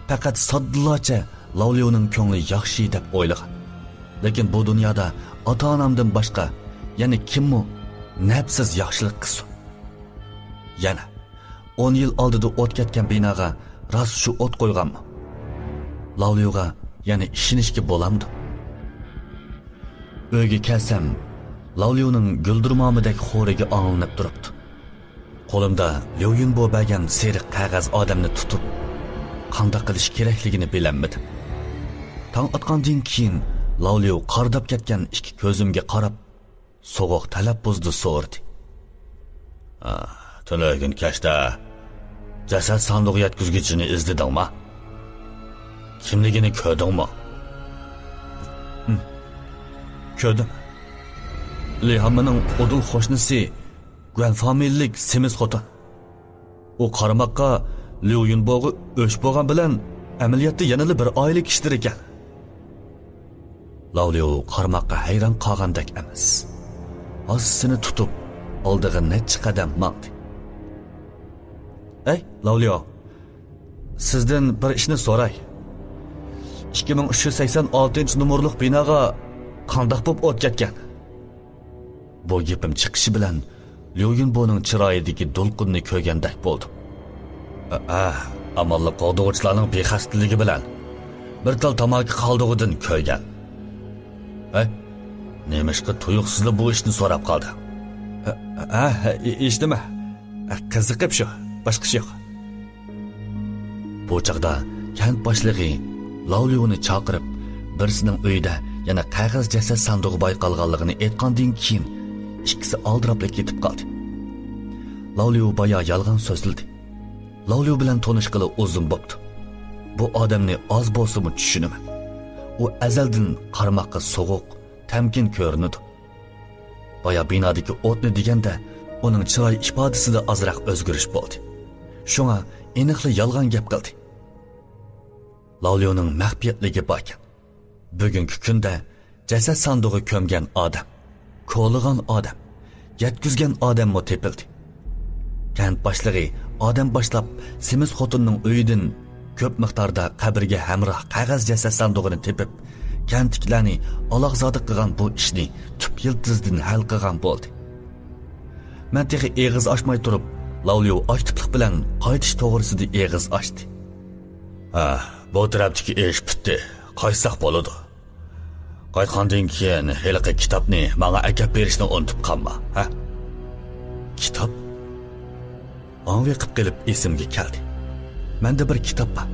پەقەت ساددىلارچە لاۋليۇنىڭ كۆڭلى ياخشى دەپ ئويلىغان. لېكىن بۇ دۇنيادا ئاتا-ئانامدىن باشقا يەنە كىممۇ نەپسىز ياخشىلىق قىلسۇن؟ يەنە ئون يىل ئالدىدا ئوت كەتكەن بىناغا راست شۇ ئوت قويغانمۇ؟ لاۋليۇغا يەنە ئىشىنىشكە بولامدۇ؟ ئۆيگە كەلسەم، لاۋليۇنىڭ گۈلدۈرمامىدەك خورىكى ئاڭلىنىپ تۇرۇپتۇ. قولۇمدا ليۇ يۈنبو بەرگەن سېرىق قەغەز ئادەمنى تۇتۇپ، قانداق قىلىش كېرەكلىكىنى بىلەلمىدىم. تاڭ ئاتقاندىن كېيىن لاۋليۇ قارىداپ كەتكەن ئىككى كۆزۈمگە قاراپ، سوغۇق تەلەپپۇزدا سورىدى. «ئا، تۈنۈگۈن كەچتە جەسەت ساندۇقى يەتكۈزگۈچىنى ئىزدىدىڭما؟ كىملىكىنى كۆردۈڭمۇ؟» «ھىم، كۆردۈم. لىھاممىنىڭ ئۇدۇل قوشنىسى گۈەن فامىلىلىك سېمىز خوتۇن. ئۇ قارىماققا ليۇ يۈنبوغا ئۆچ بولغان بىلەن ئەمەلىيەتتە يەنىلا بىر ئائىلە كىشىلىرى ئىكەن.» لاۋليۇ قارىماققا ھەيران قالغاندەك ئەمەس. ھاسىسىنى تۇتۇپ، ئالدىغا نەچچە قەدەم ماڭدى. «ئەي، لاۋليۇ، سىزدىن بىر ئىشنى سوراي. ئىككى مىڭ ئۈچ يۈز سەكسەن ئالتىنچى نومۇرلۇق بىناغا قانداق بولۇپ ئوت كەتكەن؟» بۇ گېپىم چىقىشى بىلەن ليۇ يۈنبونىڭ چىرايىدىكى دولقۇننى كۆرگەندەك بولدۇم. «ئە، ئامانلىق قوغدىغۇچىلارنىڭ بىخەستىلىكى بىلەن بىر تال تاماكا قالدۇقىدىن كۆرگەن.» «ھە؟ نېمىشقا تۇيۇقسىزلا بۇ ئىشنى سوراپ قالدىڭ؟» «ھە، ھە، ھە، ھېچنېمە. قىزىقىپ شۇ، باشقىسى يوق.» بۇ چاغدا كەنت باشلىقى لاۋليۇنى چاقىرىپ، بىرسىنىڭ ئۆيىدە يەنە قەغەز جەسەت ساندۇقى بايقالغانلىقىنى ئېيتقاندىن كېيىن، ئىككىسى ئالدىراپلا كېتىپ قالدى. لاۋليۇ بايا يالغان سۆزلىدى. لاۋليۇ بىلەن تونۇشقىلى ئۇزۇن بوپتۇ. بۇ ئادەمنى ئاز بولسىمۇ چۈشىنىمەن. ئۇ ئەزەلدىن قارىماققا سوغۇق، تەمكىن كۆرۈنىدۇ. بايا بىنادىكى ئوتنى دېگەندە، ئۇنىڭ چىراي ئىپادىسىدە ئازراق ئۆزگىرىش بولدى. شۇڭا ئېنىقلا يالغان گەپ قىلدى. لاۋليۇنىڭ مەخپىيەتلىكى باركەن. بۈگۈنكى كۈندە جەسەت ساندۇقى كۆمگەن ئادەم، كولىغان ئادەم، يەتكۈزگەن ئادەممۇ تېپىلدى. كەنت باشلىقى ئادەم باشلاپ سېمىز خوتۇننىڭ ئۆيىدىن كۆپ مىقداردا قەبرىگە ھەمراھ قەغەز جەسەت ساندۇقىنى تېپىپ، كەنتتىكىلەرنى ئالاقزادە قىلغان بۇ ئىشنى تۈپ يىلتىزىدىن ھەل قىلغان بولدى. مەن تېخى ئېغىز ئاچماي تۇرۇپ، لاۋليۇ ئاكتىپلىق بىلەن قايتىش توغرىسىدا ئېغىز ئاچتى. «ھە، بۇ تەرەپتىكى ئىش پۈتتى. قايتساق بولىدۇ. قايتقاندىن كېيىن ھېلىقى كىتابنى ماڭا ئەكەپ بېرىشنى ئۇنتۇپ قالما، ھە؟ كىتاب؟ ئاڭۋېقىپ قېلىپ ئېسىمگە كەلدى. مەندە بىر كىتاب بار.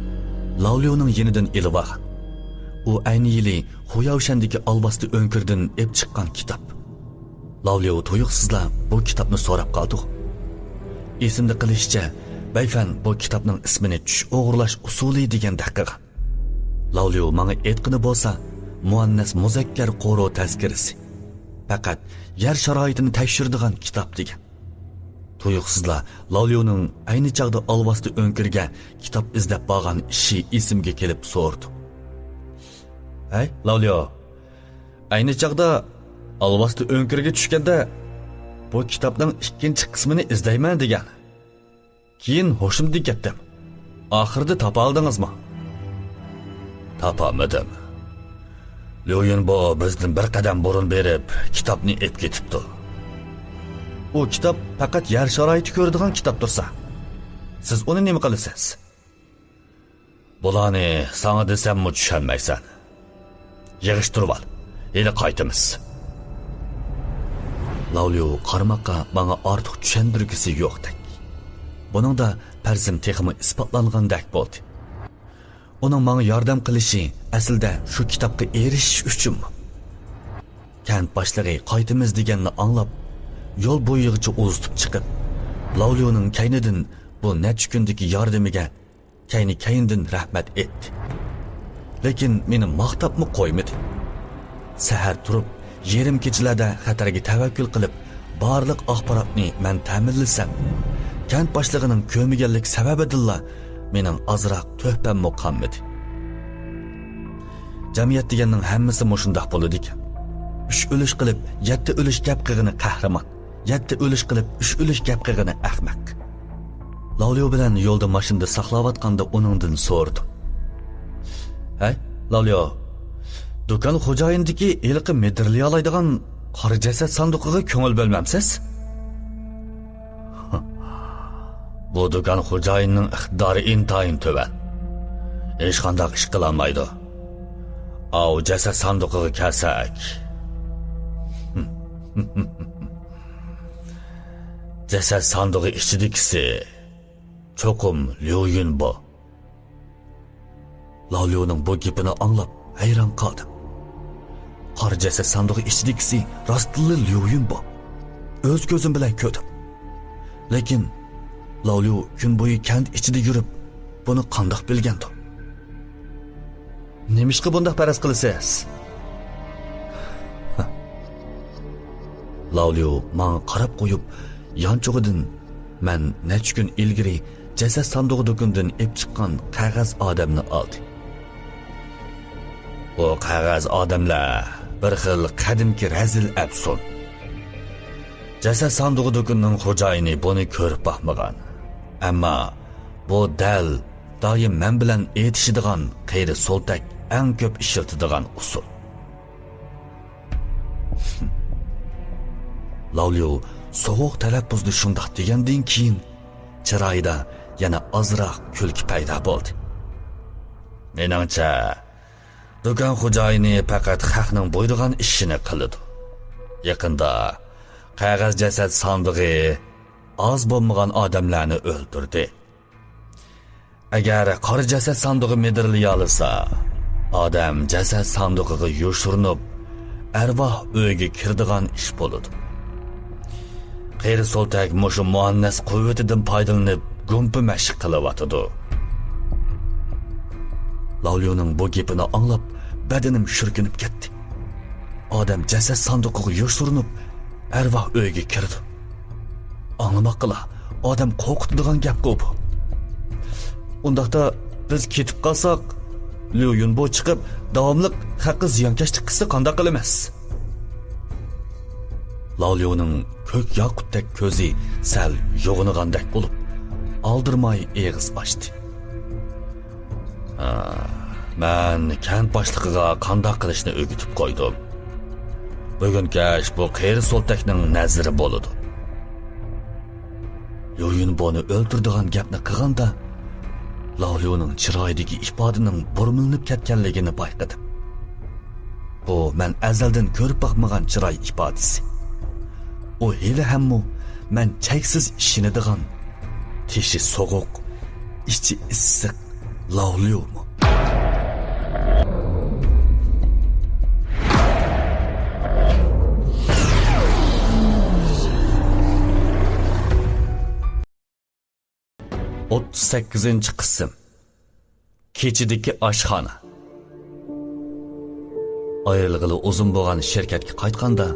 لاۋليۇنىڭ يېنىدىن ئېلىۋالغان. ئۇ ئەينى يىلى خۇياۋشەندىكى ئالۋاستى ئۆڭكۈرىدىن ئېپ چىققان كىتاب. لاۋليۇ تۇيۇقسىزلا بۇ كىتابنى سوراپ قالدىغۇ. ئېسىمدە قېلىشىچە، بەيفەن بۇ كىتابنىڭ ئىسمىنى چۈش ئوغرىلاش ئۇسۇلى دېگەندەك قىلغان. لاۋليۇ ماڭا ئېيتقىنى بولسا، مۇئەننەس مۇزەككەر قورۇ تەزكىرىسى. پەقەت يەر شارائىتىنى تەكشۈرىدىغان كىتاب دېگەن. تۇيۇقسىزلا لاۋليۇنىڭ ئەينى چاغدا ئالۋاستى ئۆڭكۈرگە كىتاب ئىزدەپ بارغان ئىشى ئېسىمگە كېلىپ سورىدىم. ھەي، لاۋليۇ، ئەينى چاغدا ئالۋاستى ئۆڭكۈرگە چۈشكەندە، بۇ كىتابنىڭ ئىككىنچى قىسمىنى ئىزدەيمەن دېگەن. كېيىن ھوشۇمدىن كەتتىم. ئاخىرىدا تاپالدىڭىزمۇ؟ تاپالمىدىم. ليۇيۈنبو بىزدىن بىر قەدەم بۇرۇن بېرىپ، كىتابنى ئېپ كېتىپتۇ. ئۇ كىتاب پەقەت يەر شارائىتى كۆرىدىغان كىتاب تۇرسا، سىز ئۇنى نېمە قىلىسىز؟ بۇلارنى ساڭا دېسەممۇ چۈشەنمەيسەن. يىغىشتۇرۇۋال، ھېلى قايتىمىز. لاۋليۇ قارىماققا ماڭا ئارتۇق چۈشەندۈرگۈسى يوقتەك. بۇنىڭدا پەرىزىم تېخىمۇ ئىسپاتلانغاندەك بولدى. ئۇنىڭ ماڭا ياردەم قىلىشى ئەسلىدە شۇ كىتابقا ئېرىشىش ئۈچۈنمۇ؟ كەنت باشلىقى قايتىمىز دېگەننى ئاڭلاپ، يول بويىغىچە ئۇزىتىپ چىقىپ، لاۋليۇنىڭ كەينىدىن بۇ نەچچە كۈندىكى ياردىمىگە كەينى-كەينىدىن رەھمەت ئېيتتى. لېكىن مېنى ماختاپمۇ قويمىدى. سەھەر تۇرۇپ، يېرىم كېچىلەردە خەتەرگە تەۋەككۈل قىلىپ، بارلىق ئاخباراتنى مەن تەمىنلىسەم، كەنت باشلىقىنىڭ كۆرمىگەنلىك سەۋەبىدىنلا مېنىڭ ئازراق تۆھپەممۇ قالمىدى. جەمئىيەت دېگەننىڭ ھەممىسى مۇشۇنداق بولىدىكەن. ئۈچ ئۈلۈش قىلىپ، يەتتە ئۈلۈش گەپ قىلغىنى قەھرىمان. يەتتە ئۈلۈش قىلىپ، ئۈچ ئۈلۈش گەپ قىلغىنى ئەخمەق. لاۋليۇ بىلەن يولدا ماشىنىدا ساقلاۋاتقاندا ئۇنىڭدىن سورىدىم. ھەي، لاۋليۇ، دۇكان خوجايىنىدىكى ھېلىقى مىدىرلىيالايدىغان قارا جەسەت ساندۇقىغا كۆڭۈل بۆلمەمسىز؟ بۇ دۇكان خوجايىنىنىڭ ئىقتىدارى ئىنتايىن تۆۋەن. ھېچقانداق ئىش قىلالمايدۇ. ئاۋۇ جەسەت ساندۇقىغا كەلسەك. جەسەت ساندۇقى ئىچىدىكىسى چوقۇم ليۇ يۈنبو. لاۋليۇنىڭ بۇ گېپىنى ئاڭلاپ ھەيران قالدىم. قارا جەسەت ساندۇقى ئىچىدىكىسى راستتىنلا ليۇ يۈنبو. ئۆز كۆزۈم بىلەن كۆردۈم. لېكىن لاۋليۇ كۈن بويى كەنت ئىچىدە يۈرۈپ، بۇنى قانداق بىلگەندۇ؟ نېمىشقا بۇنداق پەرەز قىلىسىز؟ لاۋليۇ ماڭا قاراپ قويۇپ، يانچۇقىدىن مەن نەچچە كۈن ئىلگىرى جەسەت ساندۇقى دۇكىنىدىن ئېپ چىققان قەغەز ئادەمنى ئالدى. بۇ قەغەز ئادەملەر بىر خىل قەدىمكى رەزىل ئەپسۇن. جەسەت ساندۇقى دۇكىنىنىڭ خوجايىنى بۇنى كۆرۈپ باقمىغان. ئەمما بۇ دەل دائىم مەن بىلەن ئېيتىشىدىغان قېرى سولتەك ئەڭ كۆپ ئىشلىتىدىغان ئۇسۇل. لاۋليۇ سوغۇق تەلەپپۇزدا شۇنداق دېگەندىن كېيىن، چىرايىدا يەنە ئازراق كۈلكە پەيدا بولدى. مېنىڭچە، دۇكان خوجايىنى پەقەت خەقنىڭ بۇيرۇغان ئىشىنى قىلىدۇ. يېقىندا قەغەز جەسەت ساندۇقى ئاز بولمىغان ئادەملەرنى ئۆلتۈردى. ئەگەر قارا جەسەت ساندۇقى مىدىرلىيالىسا، ئادەم جەسەت ساندۇقىغا يوشۇرۇنۇپ، ئەرۋاھ ئۆيىگە كىرىدىغان ئىش بولىدۇ. قېرى سولتەك مۇشۇ مۇئەننەس قۇۋۋىتىدىن پايدىلىنىپ، گۇمپا مەشىق قىلىۋاتىدۇ. لاۋليۇنىڭ بۇ گېپىنى ئاڭلاپ، بەدىنىم شۈركۈنۈپ كەتتى. ئادەم جەسەت ساندۇقىغا يوشۇرۇنۇپ، ئەرۋاھ ئۆيىگە كىرىدۇ. ئاڭلىماققىلا، ئادەم قورقۇتىدىغان گەپقۇ بۇ. ئۇنداقتا بىز كېتىپ قالساق، ليۇ يۈنبو چىقىپ، داۋاملىق خەققە زىيانكەشلىك قىلسا قانداق قىلىمىز؟ لاۋليۇنىڭ كۆك ياقۇتتەك كۆزى سەل يوغىنىغاندەك بولۇپ، ئالدىرىماي ئېغىز ئاچتى. ھا، مەن كەنت باشلىقىغا قانداق قىلىشنى ئۆگىتىپ قويدۇم. بۈگۈن كەچ بۇ قېرى سولتەكنىڭ نەزىرى بولىدۇ. ليۇ يۈنبونى ئۆلتۈرىدىغان گەپنى قىلغاندا، لاۋليۇنىڭ چىرايىدىكى ئىپادىنىڭ بۇرمىلىنىپ كەتكەنلىكىنى بايقىدىم. بۇ مەن ئەزەلدىن كۆرۈپ باقمىغان چىراي ئىپادىسى. ئۇ ھېلىھەممۇ مەن چەكسىز ئىشىنىدىغان، تېشى سوغۇق، ئىچى ئىسسىق لاۋليۇمۇ؟ ئوتتۇز سەككىزىنچى قىسىم. كېچىدىكى ئاشخانا. ئايرىلغىلى ئۇزۇن بولغان شىركەتكە قايتقاندا،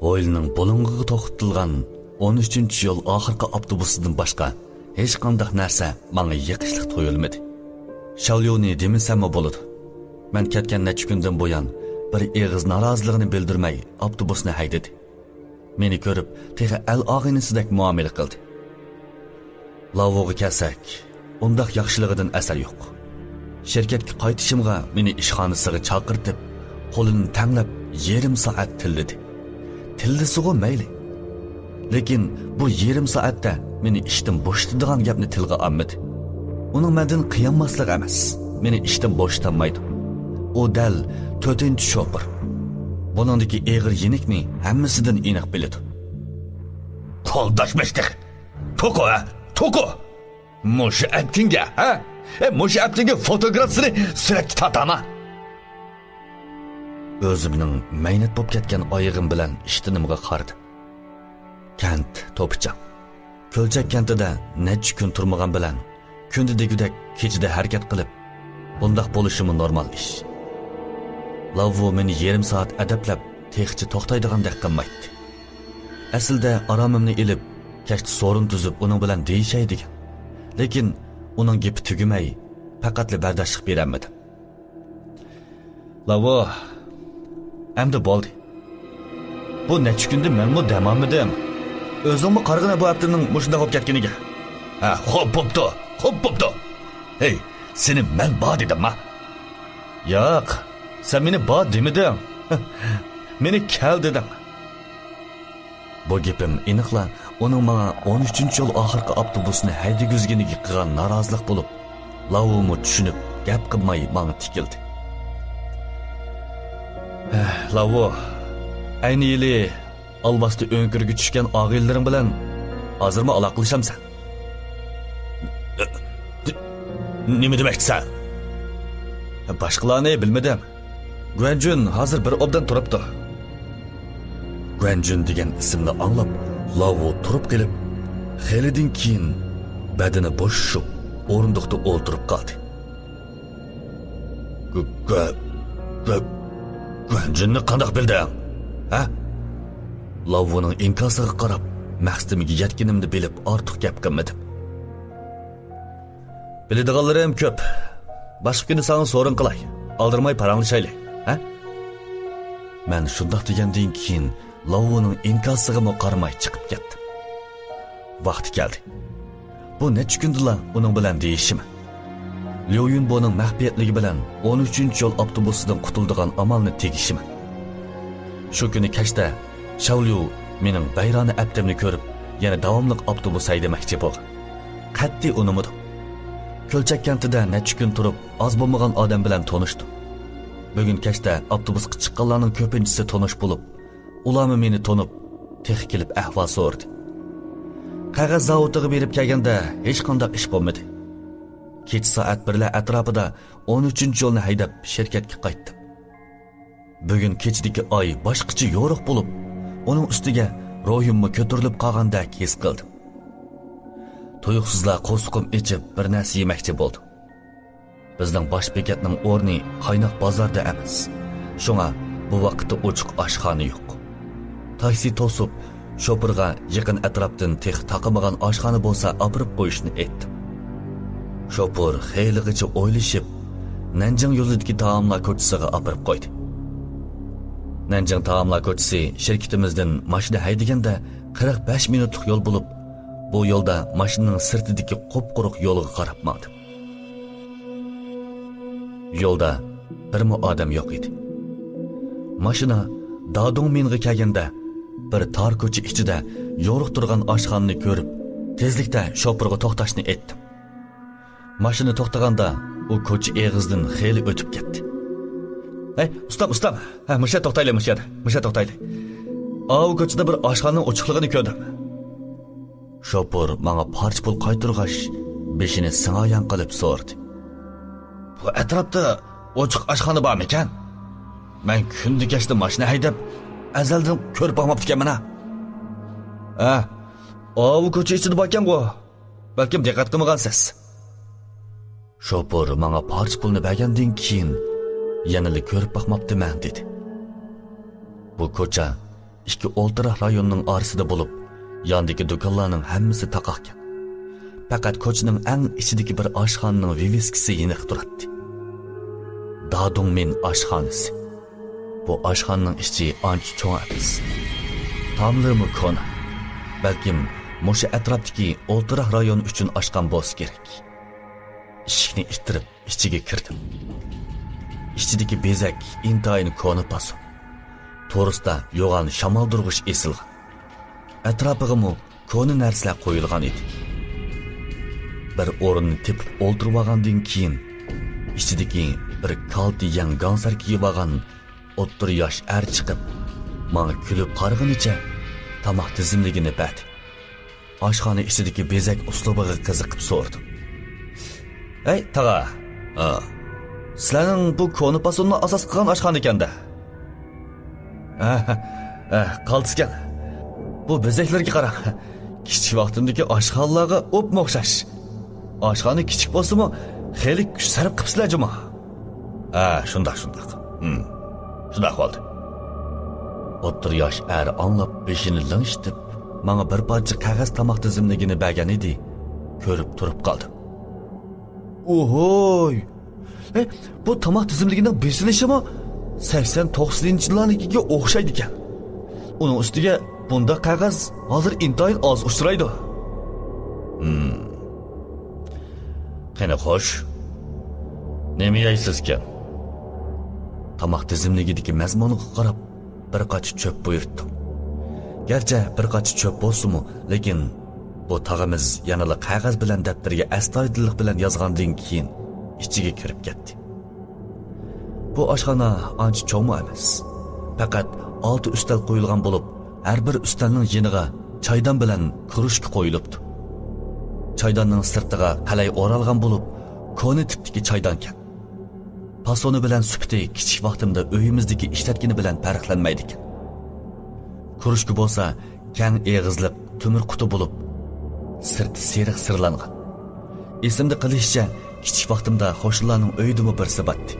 ھويلىنىڭ بۇلۇڭىغا توختىتىلغان ئون ئۈچىنچى يول ئاخىرقى ئاپتوبۇسىدىن باشقا ھېچقانداق نەرسە ماڭا يېقىشلىق تۇيۇلمىدى. شاۋليۇنى دېمىسەممۇ بولىدۇ. مەن كەتكەن نەچچە كۈندىن بۇيان بىر ئېغىز نارازىلىقىنى بىلدۈرمەي ئاپتوبۇسنى ھەيدىدى. مېنى كۆرۈپ، تېخى ئەل ئاغىنىسىدەك مۇئامىلە قىلدى. لاۋۇغا كەلسەك، ئۇنداق ياخشىلىقىدىن ئەسەر يوق. شىركەتكە قايتىشىمغا مېنى ئىشخانىسىغا چاقىرتىپ، قولىنى تەڭلەپ يېرىم سائەت تىللىدى. تىللىسىغۇ مەيلى. لېكىن بۇ يېرىم سائەتتە مېنى ئىشتىن بوشىتىدىغان گەپنى تىلغا ئالمىدى. ئۇنىڭ مەندىن قىيانماسلىقى ئەمەس، مېنى ئىشتىن بوشىتالمايدۇ. ئۇ دەل تۆتىنچى شوپۇر. بۇنىڭدىكى ئېغىر يېنىكنى ھەممىسىدىن ئېنىق بىلىدۇ. قولداشمىش تېخى. توقۇ، ھە؟ توقۇ! مۇشۇ ئەپتىڭگە، ھە؟ ئە، مۇشۇ ئەپتىڭگە فوتوگرافىسىنى سۈرەتكە تارتاما؟ ئۆزۈمنىڭ مەينەت بولۇپ كەتكەن ئايىغىم بىلەن ئىشتىنىمغا قارىدىم. كەنت توپىچاق. كۆلچەك كەنتىدە نەچچە كۈن تۇرمىغان بىلەن، كۈندە دېگۈدەك كېچىدە ھەرىكەت قىلىپ، بۇنداق بولۇشىمۇ نورمال ئىش. لاۋۋۇ مېنى يېرىم سائەت ئەدەپلەپ، تېخىچە توختايدىغاندەك قىلمايتتى. ئەسلىدە ئارامىمنى ئېلىپ، كەچتە سورۇن تۈزۈپ ئۇنىڭ بىلەن دېيىشەي دېگەن. لېكىن ئۇنىڭ گېپى تۈگىمەي، پەقەتلا بەرداشلىق بېرەلمىدىم. لاۋۇ، ئەمدى بولدى. بۇ نەچچە كۈندە مەنمۇ دەم ئالمىدىم. ئۆزۈڭمۇ قارىغىنە بۇ ھەپتىنىڭ مۇشۇنداق بولۇپ كەتكىنىگە. ھە، خوپ بوپتۇ، خوپ بوپتۇ. ھەي، سېنى مەن بار دېدىمما؟ ياق، سەن مېنى بار دېمىدىڭ. مېنى كەل دېدىڭ. بۇ گېپىم ئېنىقلا ئۇنىڭ ماڭا ئون ئۈچىنچى يول ئاخىرقى ئاپتوبۇسنى ھەيدىگۈزگىنىگە قىلغان نارازىلىق بولۇپ، لاۋۇمۇ چۈشىنىپ، گەپ قىلماي ماڭا تىكىلدى. ھە، لاۋۇ، ئەينى يىلى ئالۋاستى ئۆڭكۈرگە چۈشكەن ئاغىنىلىرىڭ بىلەن ھازىرمۇ ئالاقىلىشامسەن؟ نېمە دېمەكچىسەن؟ باشقىلارنى بىلمىدىم. گۇەنجۈن ھازىر بىر ئوبدان تۇرۇپتۇ. گۇەنجۈن دېگەن ئىسىمنى ئاڭلاپ، لاۋۇ تۇرۇپ قېلىپ، خېلىدىن كېيىن بەدىنى بوشىشىپ، ئورۇندۇقتا ئولتۇرۇپ قالدى. گۇ-، گۇە-، گۇە-، گۇەنجۈننى قانداق بىلدىڭ؟ ھە؟ لاۋۇنىڭ ئىنكاسىغا قاراپ، مەقسىتىمگە يەتكىنىمنى بىلىپ، ئارتۇق گەپ قىلمىدىم. بىلىدىغانلىرىم كۆپ. باشقا كۈنى ساڭا سورۇن قىلاي. ئالدىرىماي پاراڭلىشايلى، ھە؟ مەن شۇنداق دېگەندىن كېيىن، لاۋۇنىڭ ئىنكاسىغىمۇ قارىماي چىقىپ كەتتىم. ۋاقتى كەلدى. بۇ نەچچە كۈندىلا ئۇنىڭ بىلەن دېيىشىمەن. ليۇ يۈنبونىڭ مەخپىيەتلىكى بىلەن ئون ئۈچىنچى يول ئاپتوبۇسىدىن قۇتۇلىدىغان ئامالنى تېگىشىمەن. شۇ كۈنى كەچتە شاۋليۇ مېنىڭ ۋەيرانە ئەپتىمنى كۆرۈپ، يەنە داۋاملىق ئاپتوبۇس ھەيدىمەكچى بولغان. قەتئىي ئۇنىمىدۇم. كۆلچەك كەنتىدە نەچچە كۈن تۇرۇپ، ئاز بولمىغان ئادەم بىلەن تونۇشتۇم. بۈگۈن كەچتە ئاپتوبۇسقا چىققانلارنىڭ كۆپىنچىسى تونۇش بولۇپ، ئۇلارمۇ مېنى تونۇپ، تېخى كېلىپ ئەھۋال سورىدى. قەغەز زاۋۇتىغا بېرىپ كەلگەندە ھېچقانداق ئىش بولمىدى. كېچە سائەت بىرلەر ئەتراپىدا ئون ئۈچىنچى يولنى ھەيدەپ شىركەتكە قايتتىم. بۈگۈن كېچىدىكى ئاي باشقىچە يورۇق بولۇپ، ئۇنىڭ ئۈستىگە روھىممۇ كۆتۈرۈلۈپ قالغاندەك ھېس قىلدىم. تۇيۇقسىزلا قورسىقىم ئېچىپ، بىر نەرسە يېمەكچى بولدۇم. بىزنىڭ باش بېكەتنىڭ ئورنى قايناق بازاردا ئەمەس. شۇڭا بۇ ۋاقىتتا ئوچۇق ئاشخانا يوق. تاكسى توسۇپ، شوپۇرغا يېقىن ئەتراپتىن تېخى تاقىمىغان ئاشخانا بولسا ئاپىرىپ قويۇشنى ئېيتتىم. شوپۇر خېلىغىچە ئويلىشىپ، نەنجىڭ يولىدىكى تائاملار كوچىسىغا ئاپىرىپ قويدى. نەنجىڭ تائاملار كوچىسى شىركىتىمىزدىن ماشىنا ھەيدىگەندە قىرىق بەش مىنۇتلۇق يول بولۇپ، بۇ يولدا ماشىنىنىڭ سىرتىدىكى قۇپقۇرۇق يولغا قاراپ ماڭدىم. يولدا بىرمۇ ئادەم يوق ئىدى. ماشىنا دادۇڭمىنغا كەلگەندە، بىر تار كوچا ئىچىدە يورۇق تۇرغان ئاشخانىنى كۆرۈپ، تېزلىكتە شوپۇرغا توختاشنى ئېيتتىم. ماشىنا توختىغاندا ئۇ كوچا ئېغىزىدىن خېلى ئۆتۈپ كەتتى. ھەي، ئۇستام، ئۇستام! ھە، مۇشۇ يەردە توختايلى، مۇشۇ يەردە، مۇشۇ يەردە توختايلى. ئاۋۇ كوچىدا بىر ئاشخانىنىڭ ئوچۇقلۇقىنى كۆردۈم. شوپۇر ماڭا پارچە پۇل قايتۇرغاچ، بېشىنى سىڭايان قىلىپ سورىدى. بۇ ئەتراپتا ئوچۇق ئاشخانا بارمىكەن؟ مەن كۈندە كەچتە ماشىنا ھەيدەپ، ئەزەلدىن كۆرۈپ باقماپتىكەنمەن ھە. ھە، ئاۋۇ كوچا ئىچىدە باركەنغۇ. بەلكىم دىققەت قىلمىغانسىز. شوپۇر ماڭا پارچە پۇلنى بەرگەندىن كېيىن، يەنىلا كۆرۈپ باقماپتىمەن، دېدى. بۇ كوچا ئىككى ئولتۇراق رايوننىڭ ئارىسىدا بولۇپ، ياندىكى دۇكانلارنىڭ ھەممىسى تاقاقكەن. پەقەت كوچىنىڭ ئەڭ ئىچىدىكى بىر ئاشخانىنىڭ ۋىۋىسكىسى يېنىق تۇراتتى. دادۇڭمىن ئاشخانىسى. بۇ ئاشخانىنىڭ ئىچى ئانچە چوڭ ئەمەس. تاملىرىمۇ كونا. بەلكىم مۇشۇ ئەتراپتىكى ئولتۇراق رايون ئۈچۈن ئاچقان بولسا كېرەك. ئىشىكنى ئىتتىرىپ ئىچىگە كىردىم. ئىچىدىكى بېزەك ئىنتايىن كونا پاسون. تورۇستا يوغان شامالدۇرغۇچ ئېسىلغان. ئەتراپىغىمۇ كونا نەرسىلەر قويۇلغان ئىدى. بىر ئورۇننى تېپىپ ئولتۇرۇۋالغاندىن كېيىن، ئىچىدىكى بىر كالتە يەڭ گاڭسار كىيىۋالغان ئوتتۇرا ياش ئەر چىقىپ، ماڭا كۈلۈپ قارىغىنىچە تاماق تىزىملىكىنى بەردى. ئاشخانا ئىچىدىكى بېزەك ئۇسلۇبىغا قىزىقىپ سورىدىم. ھەي، تاغا! ھا. سىلەرنىڭ بۇ كونا پاسوننى ئاساس قىلغان ئاشخانا ئىكەن-دە. ھە، ھە، ھە، قالتىسكەن. بۇ بېزەكلەرگە قاراڭ. كىچىك ۋاقتىمدىكى ئاشخانىلارغا ئوپمۇ ئوخشاش. ئاشخانا كىچىك بولسىمۇ، خېلى كۈچ سەرپ قىپسىلەر جۇمۇ. ھە، شۇنداق، شۇنداق. ھىم. شۇنداق بولدى. ئوتتۇرا ياش ئەر ئاڭلاپ بېشىنى لىڭشىتىپ، ماڭا بىر پارچە قەغەز تاماق تىزىملىكىنى بەرگەن ئىدى، كۆرۈپ تۇرۇپ قالدىم. ئوھوي! ھەي، بۇ تاماق تىزىملىكىنىڭ بېسىلىشىمۇ سەكسەن توقسىنىنچى يىللارنىڭكىگە ئوخشايدىكەن. ئۇنىڭ ئۈستىگە بۇنداق قەغەز ھازىر ئىنتايىن ئاز ئۇچرايدۇ. ھىم. قېنى خوش، نېمە يەيسىزكەن؟ تاماق تىزىملىكىدىكى مەزمۇنغا قاراپ، بىر قاچا چۆپ بۇيرۇتتۇم. گەرچە بىر قاچا چۆپ بولسىمۇ، لېكىن بۇ تاغىمىز يەنىلا قەغەز بىلەن دەپتەرگە ئەستايىدىللىق بىلەن يازغاندىن كېيىن ئىچىگە كىرىپ كەتتى. بۇ ئاشخانا ئانچە چوڭمۇ ئەمەس. پەقەت ئالتە ئۈستەل قويۇلغان بولۇپ، ھەر بىر ئۈستەلنىڭ يېنىغا چايدان بىلەن كۇرۇشكا قويۇلۇپتۇ. چايداننىڭ سىرتىغا قەلەي ئورالغان بولۇپ، كونا تىپتىكى چايدانكەن. پاسونى بىلەن سۈپىتى كىچىك ۋاقتىمدا ئۆيىمىزدىكى ئىشلەتكىنى بىلەن پەرقلەنمەيدىكەن. كۇرۇشكا بولسا كەڭ ئېغىزلىق تۆمۈر قۇتا بولۇپ، سىرتى سېرىق سىرلانغان. ئېسىمدە قېلىشىچە، كىچىك ۋاقتىمدا قوشنىلارنىڭ ئۆيىدىمۇ بىرسى بارتتى.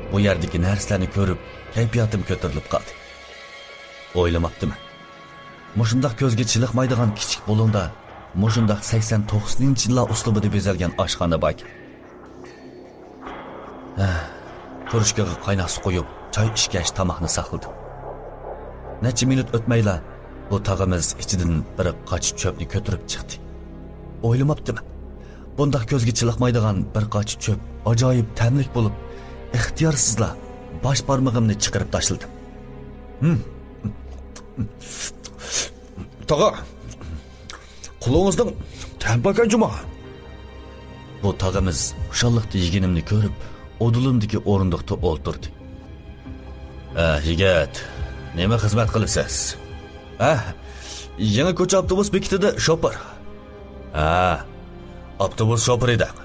بۇ يەردىكى نەرسىلەرنى كۆرۈپ، كەيپىياتىم كۆتۈرۈلۈپ قالدى. ئويلىماپتىمەن. مۇشۇنداق كۆزگە چېلىقمايدىغان كىچىك بۇلۇڭدا مۇشۇنداق سەكسەن توقسىنىنچى يىللار ئۇسلۇبىدا بېزەلگەن ئاشخانا باركەن. ھە، كۇرۇشكىغا قايناق سۇ قۇيۇپ، چاي ئىچكەچ تاماقنى ساقلىدىم. نەچچە مىنۇت ئۆتمەيلا بۇ تاغىمىز ئىچىدىن بىر قاچا چۆپنى كۆتۈرۈپ چىقتى. ئويلىماپتىمەن. بۇنداق كۆزگە چېلىقمايدىغان بىر قاچا چۆپ ئاجايىپ تەملىك بولۇپ، ئىختىيارسىزلا باش بارمىقىمنى چىقىرىپ تاشلىدىم. ھىم. تاغا، قولىڭىزنىڭ تەمى باركەن جۇما. بۇ تاغىمىز خۇشاللىقتا يېگىنىمنى كۆرۈپ، ئۇدۇلۇمدىكى ئورۇندۇقتا ئولتۇردى. ھە، يىگىت، نېمە خىزمەت قىلىسىز؟ ھە، يېڭى كوچا ئاپتوبۇس بېكىتىدە شوپۇر. ھە، ئاپتوبۇس شوپۇرى دەڭ.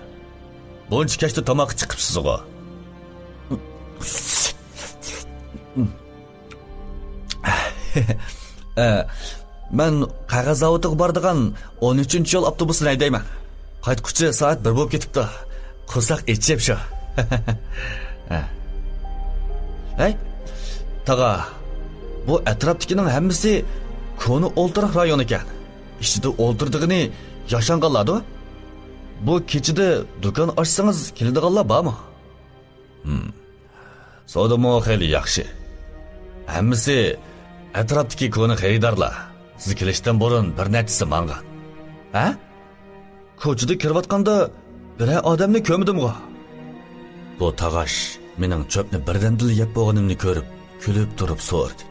بۇنچە كەچتە تاماققا چىقىپسىزغۇ؟ ئە، مەن قەغەز زاۋۇتىغا بارىدىغان ئون ئۈچىنچى يول ئاپتوبۇسىنى ھەيدەيمەن. قايتقۇچە سائەت بىر بولۇپ كېتىپتۇ. قورساق ئېچىپ شۇ. ئە. ھەي، تاغا، بۇ ئەتراپتىكىنىڭ ھەممىسى كونا ئولتۇراق رايونى ئىكەن. ئىچىدە ئولتۇرىدىغىنى ياشانغانلاردۇ؟ بۇ كېچىدە دۇكان ئاچسىڭىز كېلىدىغانلار بارمۇ؟ ھىم. سودىمۇ خېلى ياخشى. ھەممىسى ئەتراپتىكى كونا خېرىدارلار. سىز كېلىشتىن بۇرۇن بىر نەچچىسى ماڭغان. ھە؟ كوچىدا كىرىۋاتقاندا بىرەر ئادەمنى كۆرمىدىمغۇ؟ بۇ تاغاش مېنىڭ چۆپنى بىردەمدىلا يەپ بولغىنىمنى كۆرۈپ، كۈلۈپ تۇرۇپ سورىدى.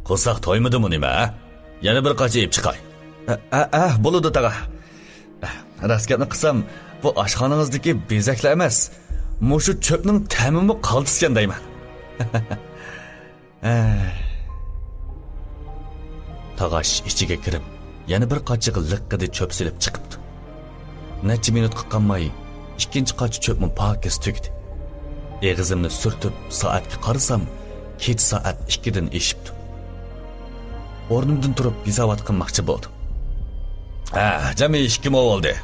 قورساق تويمىدىمۇ نېمە، ھە؟ يەنە بىر قاچا ئېلىپ چىقاي. ئە، ئە، ئە، بولىدۇ، تاغا. راست گەپنى قىلسام، بۇ ئاشخانىڭىزدىكى بېزەكلەر ئەمەس، مۇشۇ چۆپنىڭ تەمىمۇ قالتىسكەن دەيمەن. ھە. تاغاش ئىچىگە كىرىپ، يەنە بىر قاچىغا لىققىدە چۆپ سېلىپ چىقىپتۇ. نەچچە مىنۇتقا قالماي، ئىككىنچى قاچا چۆپمۇ پاكىز تۈگىدى. ئېغىزىمنى سۈرتۈپ، سائەتكە قارىسام، كېچە سائەت ئىككىدىن ئېشىپتۇ. ئورنۇمدىن تۇرۇپ، ھېسابات قىلماقچى بولدۇم. ھە، جەمئىي ئىككى مو بولدى.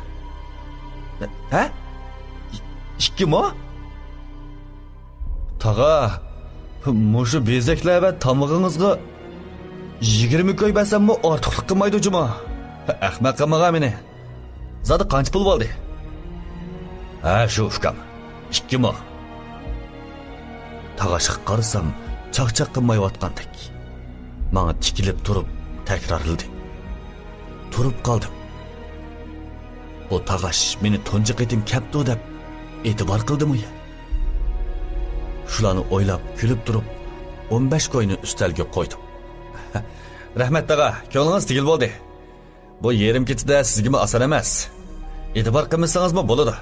ھە؟ ئىككى مو؟ تاغا، مۇشۇ بېزەكلەر ۋە تامىقىڭىزغا يىگىرمە كوي بەرسەممۇ ئارتۇقلۇق قىلمايدۇ جۇمۇ. ئەخمەق قىلمىغان مېنى. زادى قانچە پۇل بولدى؟ ھە، شۇ ئۇكام. ئىككى مو. تاغاشقا قارىسام، چاقچاق قىلمايۋاتقاندەك. ماڭا تىكىلىپ تۇرۇپ تەكرارلىدى. تۇرۇپ قالدىم. بۇ تاغاش مېنى تۇنجى قېتىم كەپتۇ دەپ ئېتىبار قىلدىمۇ يا؟ شۇلارنى ئويلاپ كۈلۈپ تۇرۇپ، ئون بەش كوينى ئۈستەلگە قويدۇم. رەھمەت تاغا، كۆڭلىڭىز تېگىل بولدى. بۇ يېرىم كېچىدە سىزگىمۇ ئاسان ئەمەس. ئېتىبار قىلمىسىڭىزمۇ بولىدۇ.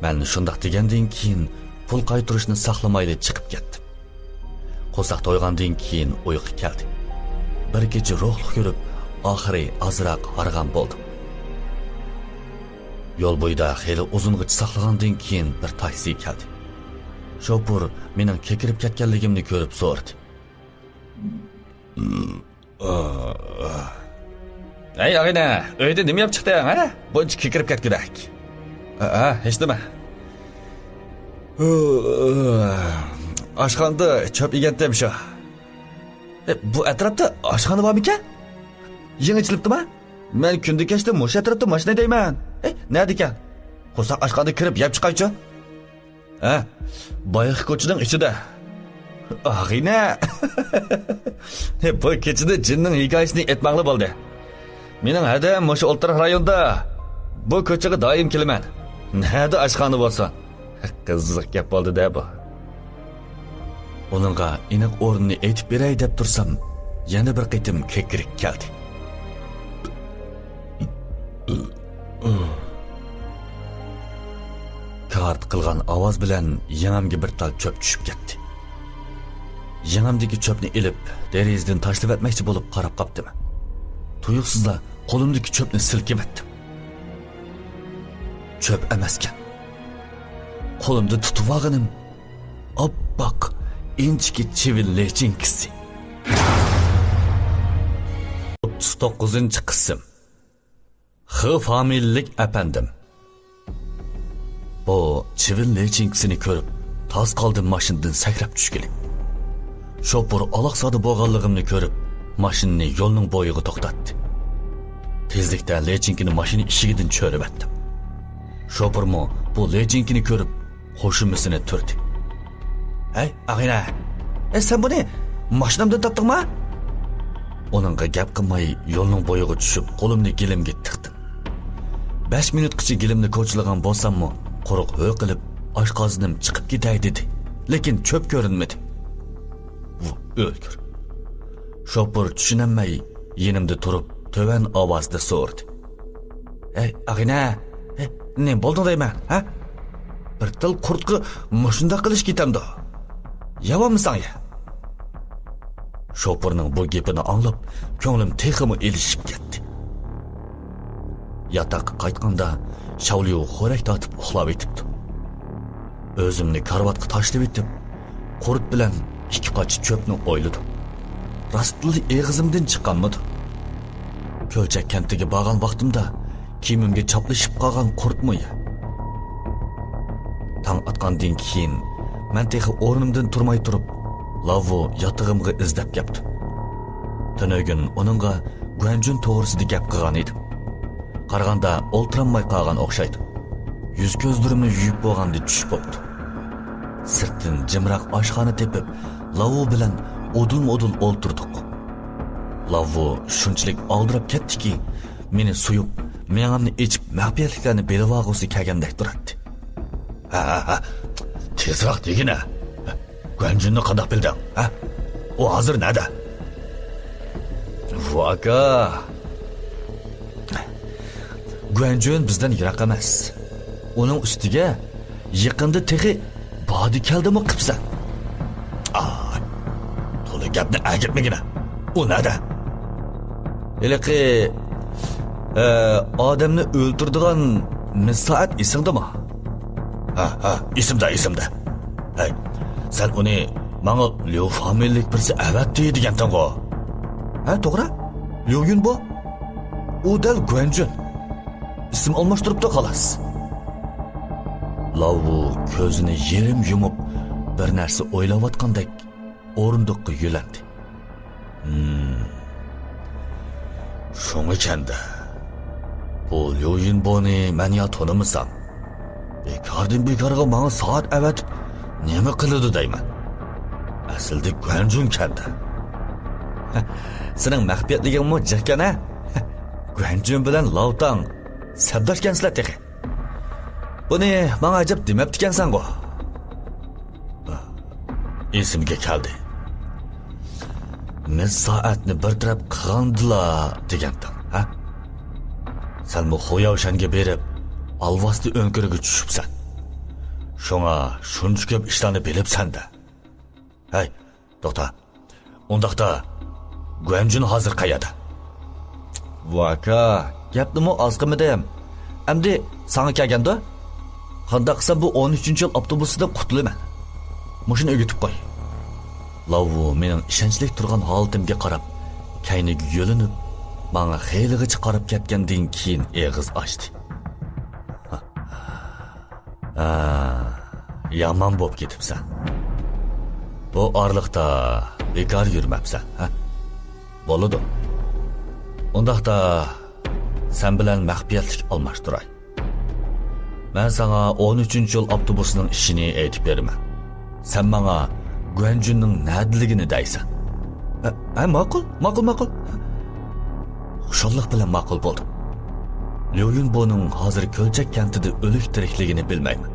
مەن شۇنداق دېگەندىن كېيىن پۇل قايتۇرۇشنى ساقلىمايلا چىقىپ كەتتىم. قورساق تويغاندىن كېيىن ئۇيقۇ كەلدى. بىر كېچە روھلۇق يۈرۈپ، ئاخىرى ئازراق ھارغان بولدۇم. يول بويىدا خېلى ئۇزۇنغىچە ساقلىغاندىن كېيىن بىر تاكسى كەلدى. شوپۇر مېنىڭ كېكىرىپ كەتكەنلىكىمنى كۆرۈپ سورىدى. ھەي، ئاغىنە، ئۆيدە نېمە يەپ چىقتىڭ، ھە؟ بۇنچە كېكىرىپ كەتكۈدەك. ھە، ھېچنېمە. ئاشخانىدا چۆپ يېگەنتىم شۇ. ئە، بۇ ئەتراپتا ئاشخانا بارمىكەن؟ يېڭى ئېچىلىپتىما؟ مەن كۈندە كەچتە مۇشۇ ئەتراپتا ماشىنا ھەيدەيمەن. ئەي، نەدىكەن؟ قورساق ئاچقاندا كىرىپ يەپ چىقايچۇ. ھە، بايىقى كوچىنىڭ ئىچىدە. ئاغىنە! بۇ كېچىدە جىننىڭ ھېكايىسىنى ئېيتماڭلا بولدى. مېنىڭ ھەدەم مۇشۇ ئولتۇراق رايوندا. بۇ كوچىغا دائىم كېلىمەن. نەدە ئاشخانا بولسۇن. قىزىق گەپ بولدى-دە بۇ. ئۇنىڭغا ئېنىق ئورنىنى ئېيتىپ بېرەي دەپ تۇرسام، يەنە بىر قېتىم كېكىرىك كەلدى. كارت قىلغان ئاۋاز بىلەن يېڭەمگە بىر تال چۆپ چۈشۈپ كەتتى. يېڭەمدىكى چۆپنى ئېلىپ، دېرىزىدىن تاشلىۋەتمەكچى بولۇپ قاراپ قاپتىمەن. تۇيۇقسىزلا قولۇمدىكى چۆپنى سىلكىۋەتتىم. چۆپ ئەمەسكەن. قولۇمدا تۇتۇۋالغىنىم ئاپئاق، ئىنچىكە چىۋىن لىچىنكىسى. ئوتتۇز توققۇزىنچى قىسىم. خې فامىلىلىك ئەپەندىم. بۇ چىۋىن لىچىنكىسىنى كۆرۈپ، تاس قالدىم ماشىنىدىن سەكرەپ چۈشكىلى. شوپۇر ئالاقسادا بولغانلىقىمنى كۆرۈپ، ماشىنىنى يولنىڭ بويىغا توختاتتى. تېزلىكتە لىچىنكىنى ماشىنا ئىشىكىدىن چۆرۈۋەتتىم. شوپۇرمۇ بۇ لىچىنكىنى كۆرۈپ، قوشۇمىسىنى تۈردى. ھەي، ئاغىنە! ئەي، سەن بۇنى ماشىنامدىن تاپتىڭما؟ ئۇنىڭغا گەپ قىلماي، يولنىڭ بويىغا چۈشۈپ، قولۇمنى گېلىمگە تىقتىم. بەش مىنۇتقىچە گېلىمنى كوچىلىغان بولساممۇ، قۇرۇق ھۆ قىلىپ، ئاشقازىنىم چىقىپ كېتەي دېدى. لېكىن چۆپ كۆرۈنمىدى. ۋۇ، ئۆلگۈر. شوپۇر چۈشىنەلمەي، يېنىمدا تۇرۇپ، تۆۋەن ئاۋازدا سورىدى. ھەي، ئاغىنە، ھەي، نېمە بولدۇڭ دەيمەن، ھە؟ بىر تال قۇرتقا مۇشۇنداق قىلىش كېتەمدۇ؟ يەۋالمىساڭ يە. شوپۇرنىڭ بۇ گېپىنى ئاڭلاپ، كۆڭلۈم تېخىمۇ ئېلىشىپ كەتتى. ياتاققا قايتقاندا، شاۋليۇ خورەك تارتىپ ئۇخلاۋېتىپتۇ. ئۆزۈمنى كارىۋاتقا تاشلىۋېتىپ، قۇرت بىلەن ئىككى قاچا چۆپنى ئويلىدىم. راستلا ئېغىزىمدىن چىققانمىدۇ؟ كۆلچەك كەنتىگە بارغان ۋاقتىمدا كىيىمىمگە چاپلىشىپ قالغان قۇرتمۇ يا؟ تاڭ ئاتقاندىن كېيىن مەن تېخى ئورنۇمدىن تۇرماي تۇرۇپ، لاۋۋۇ ياتىقىمغا ئىزدەپ كەپتۇ. تۈنۈگۈن ئۇنىڭغا گۇەنجۈن توغرىسىدا گەپ قىلغان ئىدىم. قارىغاندا ئولتۇرالماي قالغان ئوخشايدۇ. يۈز-كۆزلىرىمنى يۇيۇپ بولغاندا چۈش بوپتۇ. سىرتتىن جىمراق ئاشخانا تېپىپ، لاۋۇ بىلەن ئۇدۇلمۇ-ئۇدۇل ئولتۇردۇق. لاۋۇ شۇنچىلىك ئالدىراپ كەتتىكى، مېنى سۆيۈپ، مېڭەمنى ئېچىپ، مەخپىيەتلىكلەرنى بىلىۋالغۇسى كەلگەندەك تۇراتتى. ھە، ھە، ھە. تېزراق دېگىنە. گۇەنجۈننى قانداق بىلدىڭ، ھە؟ ئۇ ھازىر نەدە؟ ۋۇ ئاكا. گۇەنجۈن بىزدىن يىراق ئەمەس. ئۇنىڭ ئۈستىگە يېقىندا تېخى باردا كەلدىمۇ قىپسەن. ئاي، تولا گەپنى ئەگىتمىگىنە. ئۇ نەدە؟ ھېلىقى، ئە، ئادەمنى ئۆلتۈرىدىغان مىس سائەت ئېسىڭدىمۇ؟ ھە، ھە، ئېسىمدە، ئېسىمدە. ھەي، سەن ئۇنى ماڭا ليۇ فامىلىلىك بىرسى ئەۋەتتى دېگەنتىڭغۇ؟ ھە، توغرا. ليۇ يۈنبو. ئۇ دەل گۇەنجۈن. ئىسىم ئالماشتۇرۇپتۇ، خالاس. لاۋۇ كۆزىنى يېرىم يۇمۇپ، بىر نەرسە ئويلاۋاتقاندەك ئورۇندۇققا يۆلەندى. ھىم. شۇڭىكەندە، بۇ ليۇ يىنبونى مەن يا تونۇمىسام، بىكاردىن بىكارغا ماڭا سائەت ئەۋەتىپ نېمە قىلىدۇ دەيمەن. ئەسلىدە گۇەنجۈنكەندە. سېنىڭ مەخپىيەتلىكىڭمۇ جىقكەن ھە؟ گۇەنجۈن بىلەن لاۋتاڭ سەپداشكەنسىلەر تېخى. بۇنى ماڭا ئەجەب دېمەپتىكەنسەنغۇ؟ ئېسىمگە كەلدى. مىس سائەتنى بىر تەرەپ قىلغاندىلا دېگەنتىڭ، ھە؟ سەنمۇ خۇياۋشەنگە بېرىپ، ئالۋاستى ئۆڭكۈرىگە چۈشۈپسەن. شۇڭا شۇنچە كۆپ ئىشلارنى بىلىپسەن-دە. ھەي، توختا. ئۇنداقتا، گۇەنجۈن ھازىر قەيەردە؟ ۋاكا، گەپنىمۇ ئاز قىلمىدىم. ئەمدى ساڭا كەلگەندۇ؟ قانداق قىلسام بۇ ئون ئۈچىنچى يىل ئاپتوبۇسىدىن قۇتۇلىمەن؟ مۇشۇنى ئۆگىتىپ قوي. لاۋۇ مېنىڭ ئىشەنچلىك تۇرغان ھالىتىمگە قاراپ، كەينىگە يۆلىنىپ، ماڭا خېلىغىچە قاراپ كەتكەندىن كېيىن ئېغىز ئاچتى. ھا، يامان بوپ كېتىپسەن. بۇ ئارىلىقتا بىكار يۈرمەپسەن، ھە؟ بولىدۇ. ئۇنداقتا سەن بىلەن مەخپىيەتلىك ئالماشتۇراي. مەن ساڭا ئون ئۈچىنچى يول ئاپتوبۇسىنىڭ ئىشىنى ئېيتىپ بېرىمەن. سەن ماڭا گۇەنجۈننىڭ نەدىلىكىنى دەيسەن. ھە، ھە، ماقۇل، ماقۇل، ماقۇل. خۇشاللىق بىلەن ماقۇل بولدۇم. ليۇ يۈنبونىڭ ھازىر كۆلچەك كەنتىدە ئۆلۈك تىرىكلىكىنى بىلمەيمەن.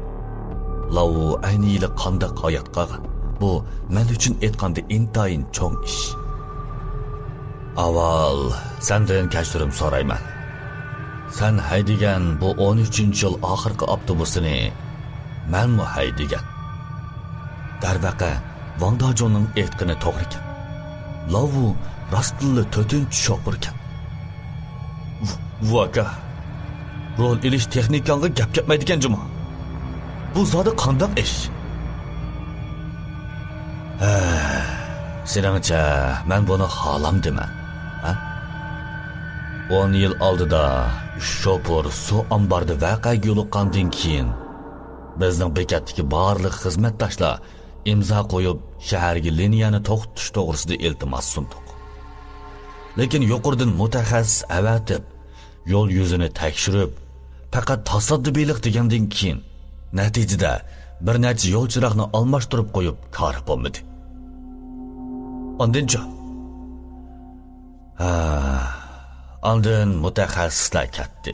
لاۋۇ ئەينى يىلى قانداق ھايات قالغان؟ بۇ مەن ئۈچۈن ئېيتقاندا ئىنتايىن چوڭ ئىش. ئاۋۋال سەندىن كەچۈرۈم سورايمەن. سەن ھەيدىگەن بۇ ئون ئۈچىنچى يول ئاخىرقى ئاپتوبۇسىنى مەنمۇ ھەيدىگەن. دەرۋەقە، ۋاڭ داجۇڭنىڭ ئېيتقىنى توغرىكەن. لاۋۇ راستتىنلا تۆتىنچى شوپۇركەن. ۋ-، ۋاكا، رول ئېلىش تېخنىكاڭغا گەپ كەتمەيدىكەن جۇمۇ. بۇ زادى قانداق ئىش؟ ھە، سېنىڭچە مەن بۇنى خالامدىمەن، ھە؟ ئون يىل ئالدىدا ئۈچ شوپۇر سۇ ئامباردا ۋەقەگە يولۇققاندىن كېيىن، بىزنىڭ بېكەتتىكى بارلىق خىزمەتداشلار ئىمزا قويۇپ، شەھەرگە لىنىيەنى توختىتىش توغرىسىدا ئىلتىماس سۇندۇق. لېكىن يۇقىرىدىن مۇتەخەسسىس ئەۋەتىپ، يول يۈزىنى تەكشۈرۈپ، پەقەت تاسادىپىيلىق دېگەندىن كېيىن، نەتىجىدە بىر نەچچە يول چىراغنى ئالماشتۇرۇپ قويۇپ كارى بولمىدى. ئاندىنچۇ؟ ھە، ئاندىن مۇتەخەسسىسلەر كەتتى.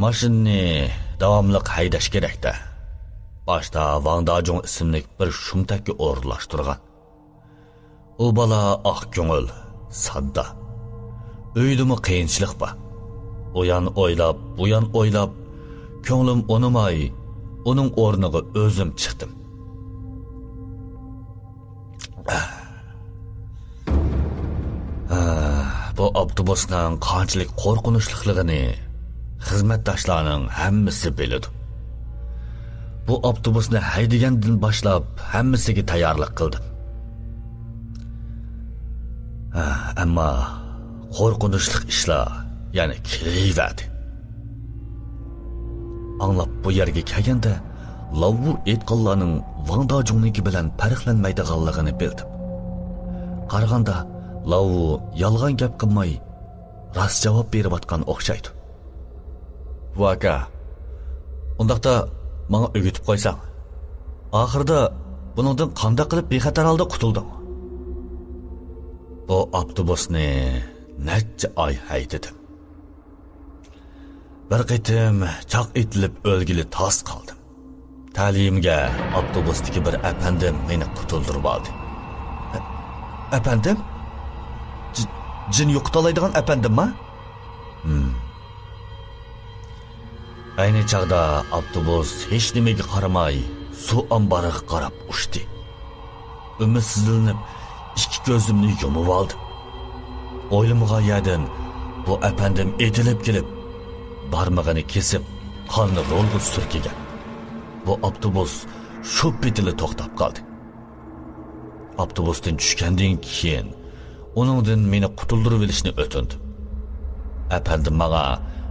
ماشىنىنى داۋاملىق ھەيدەش كېرەك-دە. باشتا ۋاڭ داجۇڭ ئىسىملىك بىر شۇمتەككە ئورۇنلاشتۇرغان. ئۇ بالا ئاق كۆڭۈل، ساددا. ئۆيىدىمۇ قىيىنچىلىق بار. ئۇيان ئويلاپ، بۇيان ئويلاپ، كۆڭلۈم ئۇنىماي، ئۇنىڭ ئورنىغا ئۆزۈم چىقتىم. بۇ ئاپتوبۇسنىڭ قانچىلىك قورقۇنچلۇقلۇقىنى خىزمەتداشلارنىڭ ھەممىسى بىلىدۇ. بۇ ئاپتوبۇسنى ھەيدىگەندىن باشلاپ ھەممىسىگە تەييارلىق قىلدىم. ھە، ئەمما قورقۇنچلۇق ئىشلار يەنە كېلىۋەردى. ئاڭلاپ بۇ يەرگە كەلگەندە، لاۋۋۇ ئېيتقانلارنىڭ ۋاڭ داجۇڭنىڭكى بىلەن پەرقلەنمەيدىغانلىقىنى بىلدىم. قارىغاندا، لاۋۋۇ يالغان گەپ قىلماي، راست جاۋاب بېرىۋاتقان ئوخشايدۇ. ۋۇ ئاكا، ئۇنداقتا ماڭا ئۆگىتىپ قويساڭ. ئاخىرىدا بۇنىڭدىن قانداق قىلىپ بىخەتەر ھالدا قۇتۇلدۇڭ؟ بۇ ئاپتوبۇسنى نەچچە ئاي ھەيدىدىم. بىر قېتىم چاق ئېتىلىپ ئۆلگىلى تاس قالدىم. تەلىيىمگە ئاپتوبۇستىكى بىر ئەپەندىم مېنى قۇتۇلدۇرۇۋالدى. ئە-، ئەپەندىم؟ ج-، جىن يوقىتالايدىغان ئەپەندىمما؟ ھىم. ئەينى چاغدا ئاپتوبۇس ھېچنېمىگە قارىماي سۇ ئامبارىغا قاراپ ئۇچتى. ئۈمىدسىزلىنىپ، ئىككى كۆزۈمنى يۇمۇۋالدىم. ئويلىمىغان يەردىن بۇ ئەپەندىم ئېتىلىپ كېلىپ، بارمىقىنى كېسىپ، قاننى رولغا سۈركىگەن. بۇ ئاپتوبۇس شۇ پېتىلا توختاپ قالدى. ئاپتوبۇستىن چۈشكەندىن كېيىن، ئۇنىڭدىن مېنى قۇتۇلدۇرۇۋېلىشنى ئۆتۈندۈم. ئەپەندىم ماڭا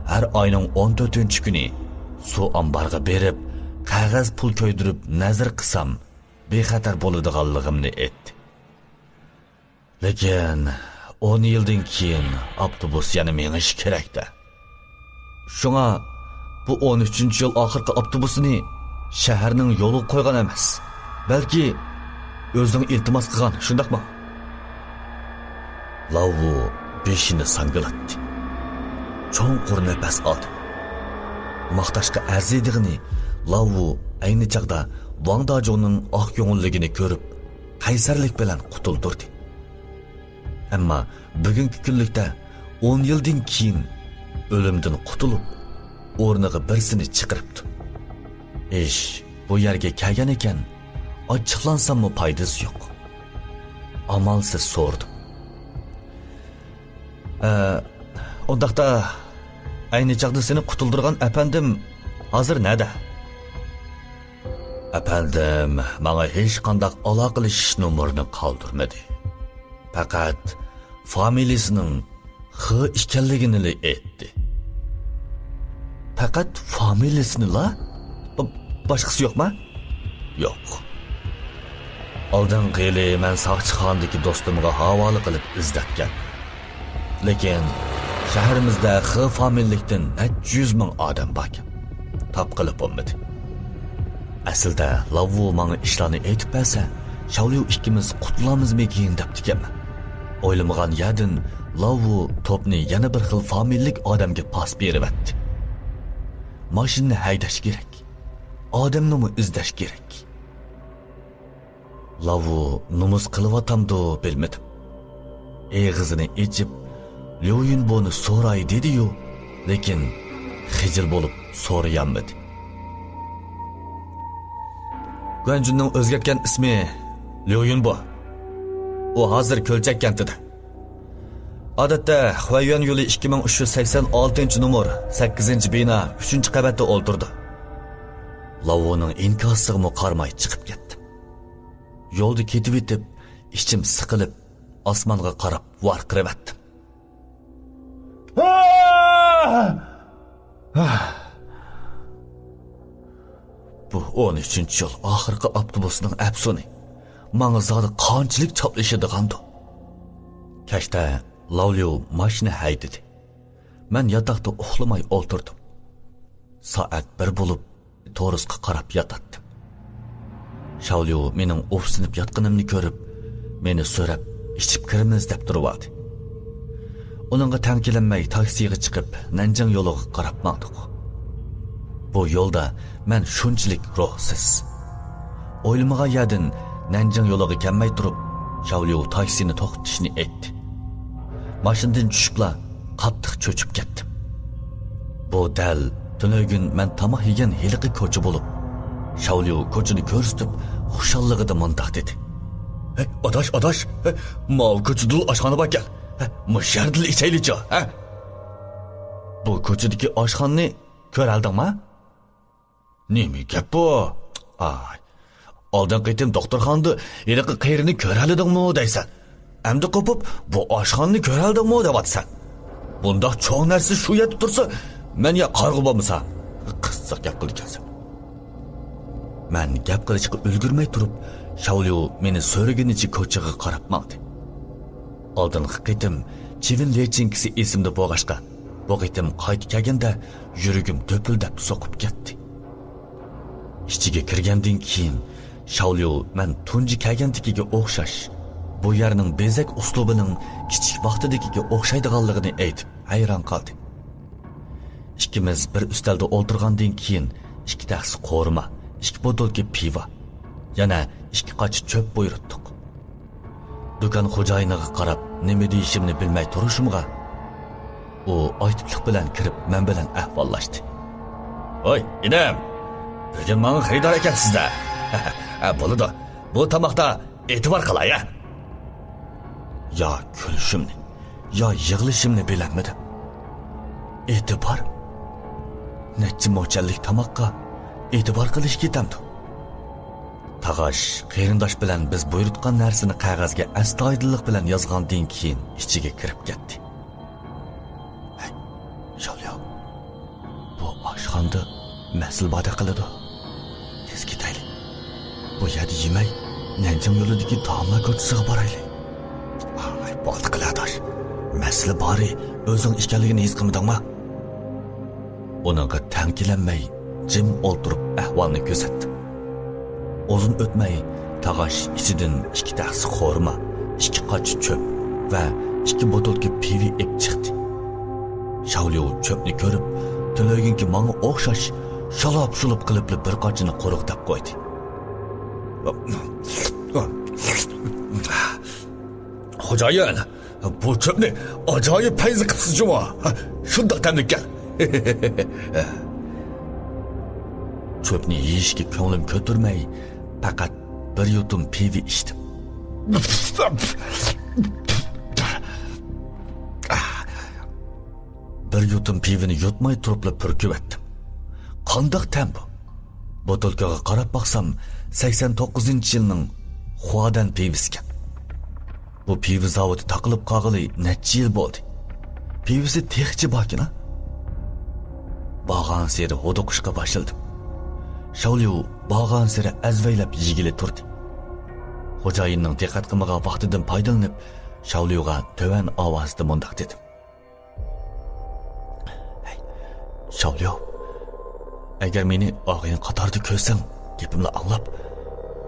ھەر ئاينىڭ ئون تۆتىنچى كۈنى سۇ ئامبارغا بېرىپ، قەغەز پۇل كۆيدۈرۈپ نەزىر قىلسام، بىخەتەر بولىدىغانلىقىمنى ئېيتتى. لېكىن ئون يىلدىن كېيىن ئاپتوبۇس يەنە مېڭىشى كېرەك-دە. شۇڭا بۇ ئون ئۈچىنچى يول ئاخىرقى ئاپتوبۇسىنى شەھەرنىڭ يولىغا قويغان ئەمەس، بەلكى ئۆزۈڭ ئىلتىماس قىلغان، شۇنداقمۇ؟ لاۋۋۇ بېشىنى ساڭگىلاتتى. چوڭقۇر نەپەس ئالدى. ماختاشقا ئەرزىيدىغىنى، لاۋۋۇ ئەينى چاغدا ۋاڭ داجۇڭنىڭ ئاق كۆڭۈللۈكىنى كۆرۈپ، قەيسەرلىك بىلەن قۇتۇلدۇردى. ئەمما بۈگۈنكى كۈنلۈكتە ئون يىلدىن كېيىن ئۆلۈمدىن قۇتۇلۇپ، ئورنىغا بىرسىنى چىقىرىپتۇ. ئىش بۇ يەرگە كەلگەن ئىكەن، ئاچچىقلانساممۇ پايدىسى يوق. ئامالسىز سورىدىم. ئە، ئۇنداقتا، ئەينى چاغدا سېنى قۇتۇلدۇرغان ئەپەندىم ھازىر نەدە؟ ئەپەندىم ماڭا ھېچقانداق ئالاقىلىشىش نومۇرىنى قالدۇرمىدى. پەقەت فامىلىسىنىڭ خې ئىكەنلىكىنىلا ئېيتتى. پەقەت فامىلىسىنىلا؟ با-، باشقىسى يوقما؟ يوق. ئالدىنقى يىلى مەن ساقچىخانىدىكى دوستۇمغا ھاۋالە قىلىپ ئىزدەتكەن. لېكىن شەھىرىمىزدە خې فامىلىلىكتىن نەچچە يۈز مىڭ ئادەم باركەن. تاپقىلى بولمىدى. ئەسلىدە لاۋۋۇ ماڭا ئىشلارنى ئېيتىپ بەرسە، شاۋليۇ ئىككىمىز قۇتۇلامىزمىكىن دەپتىكەنمەن. ئويلىمىغان يەردىن لاۋۋۇ توپنى يەنە بىر خىل فامىلىلىك ئادەمگە پاس بېرىۋەتتى. ماشىنىنى ھەيدەش كېرەك. ئادەمنىمۇ ئىزدەش كېرەك. لاۋۇ نومۇس قىلىۋاتامدۇ بىلمىدىم. ئېغىزىنى ئېچىپ، ليۇيۈنبونى سوراي دېدىيۇ، لېكىن خىجىل بولۇپ سورىيالمىدى. گۇەنجۈننىڭ ئۆزگەرتكەن ئىسمى ليۇيۈنبو. ئۇ ھازىر كۆلچەك كەنتىدە. ئادەتتە خۇەييۈەن يولى ئىككى مىڭ ئۈچ يۈز سەكسەن ئالتىنچى نومۇر، سەككىزىنچى بىنا، ئۈچىنچى قەۋەتتە ئولتۇرىدۇ. لاۋۇنىڭ ئىنكاسىغىمۇ قارىماي چىقىپ كەتتىم. يولدا كېتىۋېتىپ، ئىچىم سىقىلىپ، ئاسمانغا قاراپ ۋارقىرىۋەتتىم. بۇ ئون ئۈچىنچى يول ئاخىرقى ئاپتوبۇسنىڭ ئەپسۇنى ماڭا زادى قانچىلىك چاپلىشىدىغاندۇ؟ كەچتە لاۋليۇ ماشىنا ھەيدىدى. مەن ياتاقتا ئۇخلىماي ئولتۇردۇم. سائەت بىر بولۇپ، تورۇسقا قاراپ ياتاتتىم. شاۋليۇ مېنىڭ ئۇھسىنىپ ياتقىنىمنى كۆرۈپ، مېنى سۆرەپ، ئىچىپ كىرىمىز دەپ تۇرۇۋالدى. ئۇنىڭغا تەڭ كېلەلمەي، تاكسىغا چىقىپ، نەنجىڭ يولىغا قاراپ ماڭدۇق. بۇ يولدا مەن شۇنچىلىك روھسىز. ئويلىمىغان يەردىن نەنجىڭ يولىغا كەلمەي تۇرۇپ، شاۋليۇ تاكسىنى توختىتىشنى ئېيتتى. ماشىنىدىن چۈشۈپلا قاتتىق چۆچۈپ كەتتىم. بۇ دەل تۈنۈگۈن مەن تاماق يېگەن ھېلىقى كوچا بولۇپ، شاۋليۇ كوچىنى كۆرسىتىپ، خۇشاللىقىدا مۇنداق دېدى: «ھەي، ئاداش، ئاداش، ھەي، ماۋۇ كوچىدىلا ئاشخانا باركەن. ھەي، مۇشۇ يەردىلا ئىچەيلىچۇ، ھە؟» بۇ كوچىدىكى ئاشخانىنى كۆرەلدىڭما؟ نېمە گەپ بۇ؟ ئاي، ئالدىنقى قېتىم دوختۇرخانىدا ھېلىقى قېرىنى كۆرەلىدىڭمۇ دەيسەن؟ ئەمدى قوپۇپ، بۇ ئاشخانىنى كۆرەلىدىڭمۇ دەۋاتىسەن؟ بۇنداق چوڭ نەرسە شۇ يەردە تۇرسا، مەن يا قارىغۇ بولمىسام؟ قىزىق گەپ قىلىدىكەنسەن. مەن گەپ قىلىشقا ئۈلگۈرمەي تۇرۇپ، شاۋليۇ مېنى سۆرىگىنىچە كوچىغا قاراپ ماڭدى. ئالدىنقى قېتىم چىۋىن لېچىنكىسى ئېسىمدە بولغاچقا، بۇ قېتىم قايتا كەلگەندە يۈرىكىم دۈپۈلدەپ سوقۇپ كەتتى. ئىچىگە كىرگەندىن كېيىن، شاۋليۇ مەن تۇنجى كەلگەندىكىگە ئوخشاش، بۇ يەرنىڭ بېزەك ئۇسلۇبىنىڭ كىچىك ۋاقتىدىكىگە ئوخشايدىغانلىقىنى ئېيتىپ، ھەيران قالدى. ئىككىمىز بىر ئۈستەلدە ئولتۇرغاندىن كېيىن، ئىككى تەخسە قورۇما، ئىككى بوتۇلكا پىۋا، يەنە ئىككى قاچا چۆپ بۇيرۇتتۇق. دۇكان خوجايىنىغا قاراپ نېمە دېيىشىمنى بىلمەي تۇرۇشۇمغا، ئۇ ئاكتىپلىق بىلەن كىرىپ مەن بىلەن ئەھۋاللاشتى. ۋاي ئىنىم، بۈگۈن ماڭا خېرىدار ئىكەنسىز-دە. ھە، بولىدۇ، بۇ تاماقتا ئېتىبار قىلاي ھە. يا كۈلۈشۈمنى، يا يىغلىشىمنى بىلەلمىدىم. ئېتىبار؟ نەچچە موچەنلىك تاماققا ئېتىبار قىلىش كېتەمدۇ؟ تاغاش قېرىنداش بىلەن بىز بۇيرۇتقان نەرسىنى قەغەزگە ئەستايىدىللىق بىلەن يازغاندىن كېيىن ئىچىگە كىرىپ كەتتى. ھەي، شاۋلياۋ، بۇ ئاشخانىدا مەسىلە باردەك قىلىدۇ. تېز كېتەيلى. بۇ يەردە يېمەي، نەنجىڭ يولىدىكى تائاملار كوچىسىغا بارايلى. ئاي، بولدى قىلە ئاداش. مەسىلە بارى ئۆزۈڭ ئىكەنلىكىنى ھېس قىلمىدىڭمۇ؟ ئۇنىڭغا تەڭ كېلەلمەي، جىم ئولتۇرۇپ ئەھۋالنى كۆزەتتىم. ئۇزۇن ئۆتمەي، تاغاش ئىچىدىن ئىككى تەخسە خورما، ئىككى قاچا چۆپ ۋە ئىككى بوتۇلكا پىۋا ئېلىپ چىقتى. شاۋليۇ چۆپنى كۆرۈپ، تۈنۈگۈنكى ماڭا ئوخشاش شالاپ-شۇلۇپ قىلىپلا بىر قاچىنى قۇرۇق دەپ قويدى. خوجايىن، بۇ چۆپنى ئاجايىپ پەيزى قىپسىز جۇمۇ. شۇنداق تەملىككەن. چۆپنى يېيىشكە كۆڭلۈم كۆتۈرمەي، پەقەت بىر يۇتۇم پىۋا ئىچتىم. بىر يۇتۇم پىۋىنى يۇتماي تۇرۇپلا پۈركۈۋەتتىم. قانداق تەم بۇ؟ بوتۇلكىغا قاراپ باقسام، سەكسەن توققۇزىنچى يىلنىڭ خۇادەن پىۋىسىكەن. بۇ پىۋا زاۋۇتى تاقىلىپ قالغىلى نەچچە يىل بولدى. پىۋىسى تېخىچە باركىنا؟ بارغانسېرى ھودۇقۇشقا باشلىدىم. شاۋليۇ بارغانسېرى ئەزۋەيلەپ يېگىلى تۇردى. خوجايىننىڭ دىققەت قىلمىغان ۋاقتىدىن پايدىلىنىپ، شاۋليۇغا تۆۋەن ئاۋازدا مۇنداق دېدىم. ھەي، شاۋلياۋ، ئەگەر مېنى ئاغىنە قاتارىدا كۆرسەڭ، گېپىمنى ئاڭلاپ،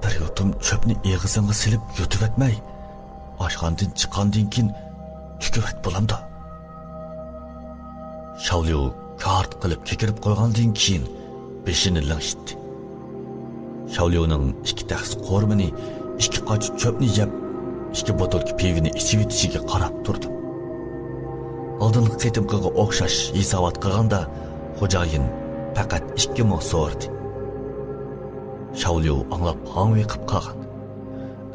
بىر يۇتۇم چۆپنى ئېغىزىڭغا سېلىپ يۇتۇۋەتمەي، ئاشخانىدىن چىققاندىن كېيىن تۈكۈۋەت، بولامدۇ؟ شاۋليۇ كارت قىلىپ كېكىرىپ قويغاندىن كېيىن، بېشىنى لىڭشىتتى. شاۋليۇنىڭ ئىككى تەخسە قورۇمىنى، ئىككى قاچا چۆپنى يەپ، ئىككى بوتۇلكا پىۋىنى ئىچىۋېتىشىگە قاراپ تۇردۇم. ئالدىنقى قېتىمقىغا ئوخشاش ھېسابات قىلغاندا، خوجايىن پەقەت ئىككى مو سورىدى. شاۋليۇ ئاڭلاپ ھاڭۋېقىپ قالغان.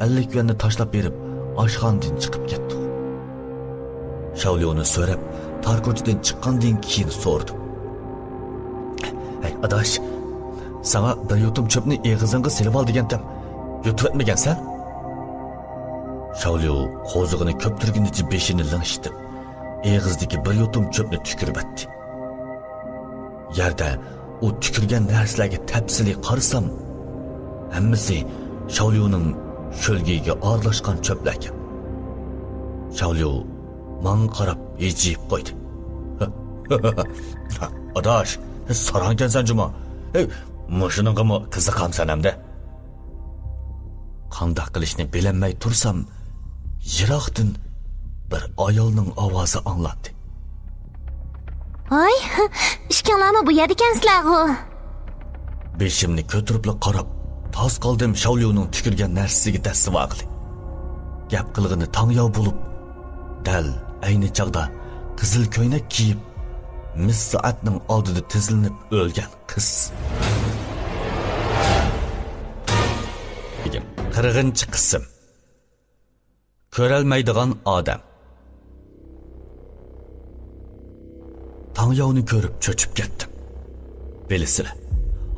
ئەللىك يۈەننى تاشلاپ بېرىپ، ئاشخانىدىن چىقىپ كەتتۇق. شاۋليۇنى سۆرەپ، تار كوچىدىن چىققاندىن كېيىن سورىدىم. ھەي، ئاداش، ساڭا بىر يۇتۇم چۆپنى ئېغىزىڭغا سېلىۋال دېگەنتىم، يۇتۇۋەتمىگەنسەن؟ شاۋليۇ قوزىقىنى كۆپتۈرگىنىچە بېشىنى لىڭشىتىپ، ئېغىزىدىكى بىر يۇتۇم چۆپنى تۈكۈرۈۋەتتى. يەردە ئۇ تۈكۈرگەن نەرسىلەرگە تەپسىلىي قارىسام، ھەممىسى شاۋليۇنىڭ شۆلگىيىگە ئارىلاشقان چۆپلەركەن. شاۋليۇ ماڭا قاراپ ھىجىيىپ قويدى. ئاداش، ساراڭكەنسەن جۇمۇ. ھەي، مۇشۇنىڭغىمۇ قىزىقامسەن ئەمدى؟ قانداق قىلىشنى بىلەلمەي تۇرسام، يىراقتىن بىر ئايالنىڭ ئاۋازى ئاڭلاندى. ھاي، ئىككىڭلارمۇ بۇ يەردىكەنسىلەرغۇ؟ بېشىمنى كۆتۈرۈپلا قاراپ، تاس قالدىم شاۋليۇنىڭ تۈكۈرگەن نەرسىسىگە دەسسىۋالغىلى. گەپ قىلغىنى تاڭياۋ بولۇپ، دەل ئەينى چاغدا قىزىل كۆينەك كىيىپ، مىس سائەتنىڭ ئالدىدا تىزلىنىپ ئۆلگەن قىز. قىرىقىنچى قىسىم. كۆرەلمەيدىغان ئادەم. تاڭياۋنى كۆرۈپ چۆچۈپ كەتتىم. بىلىسىلە،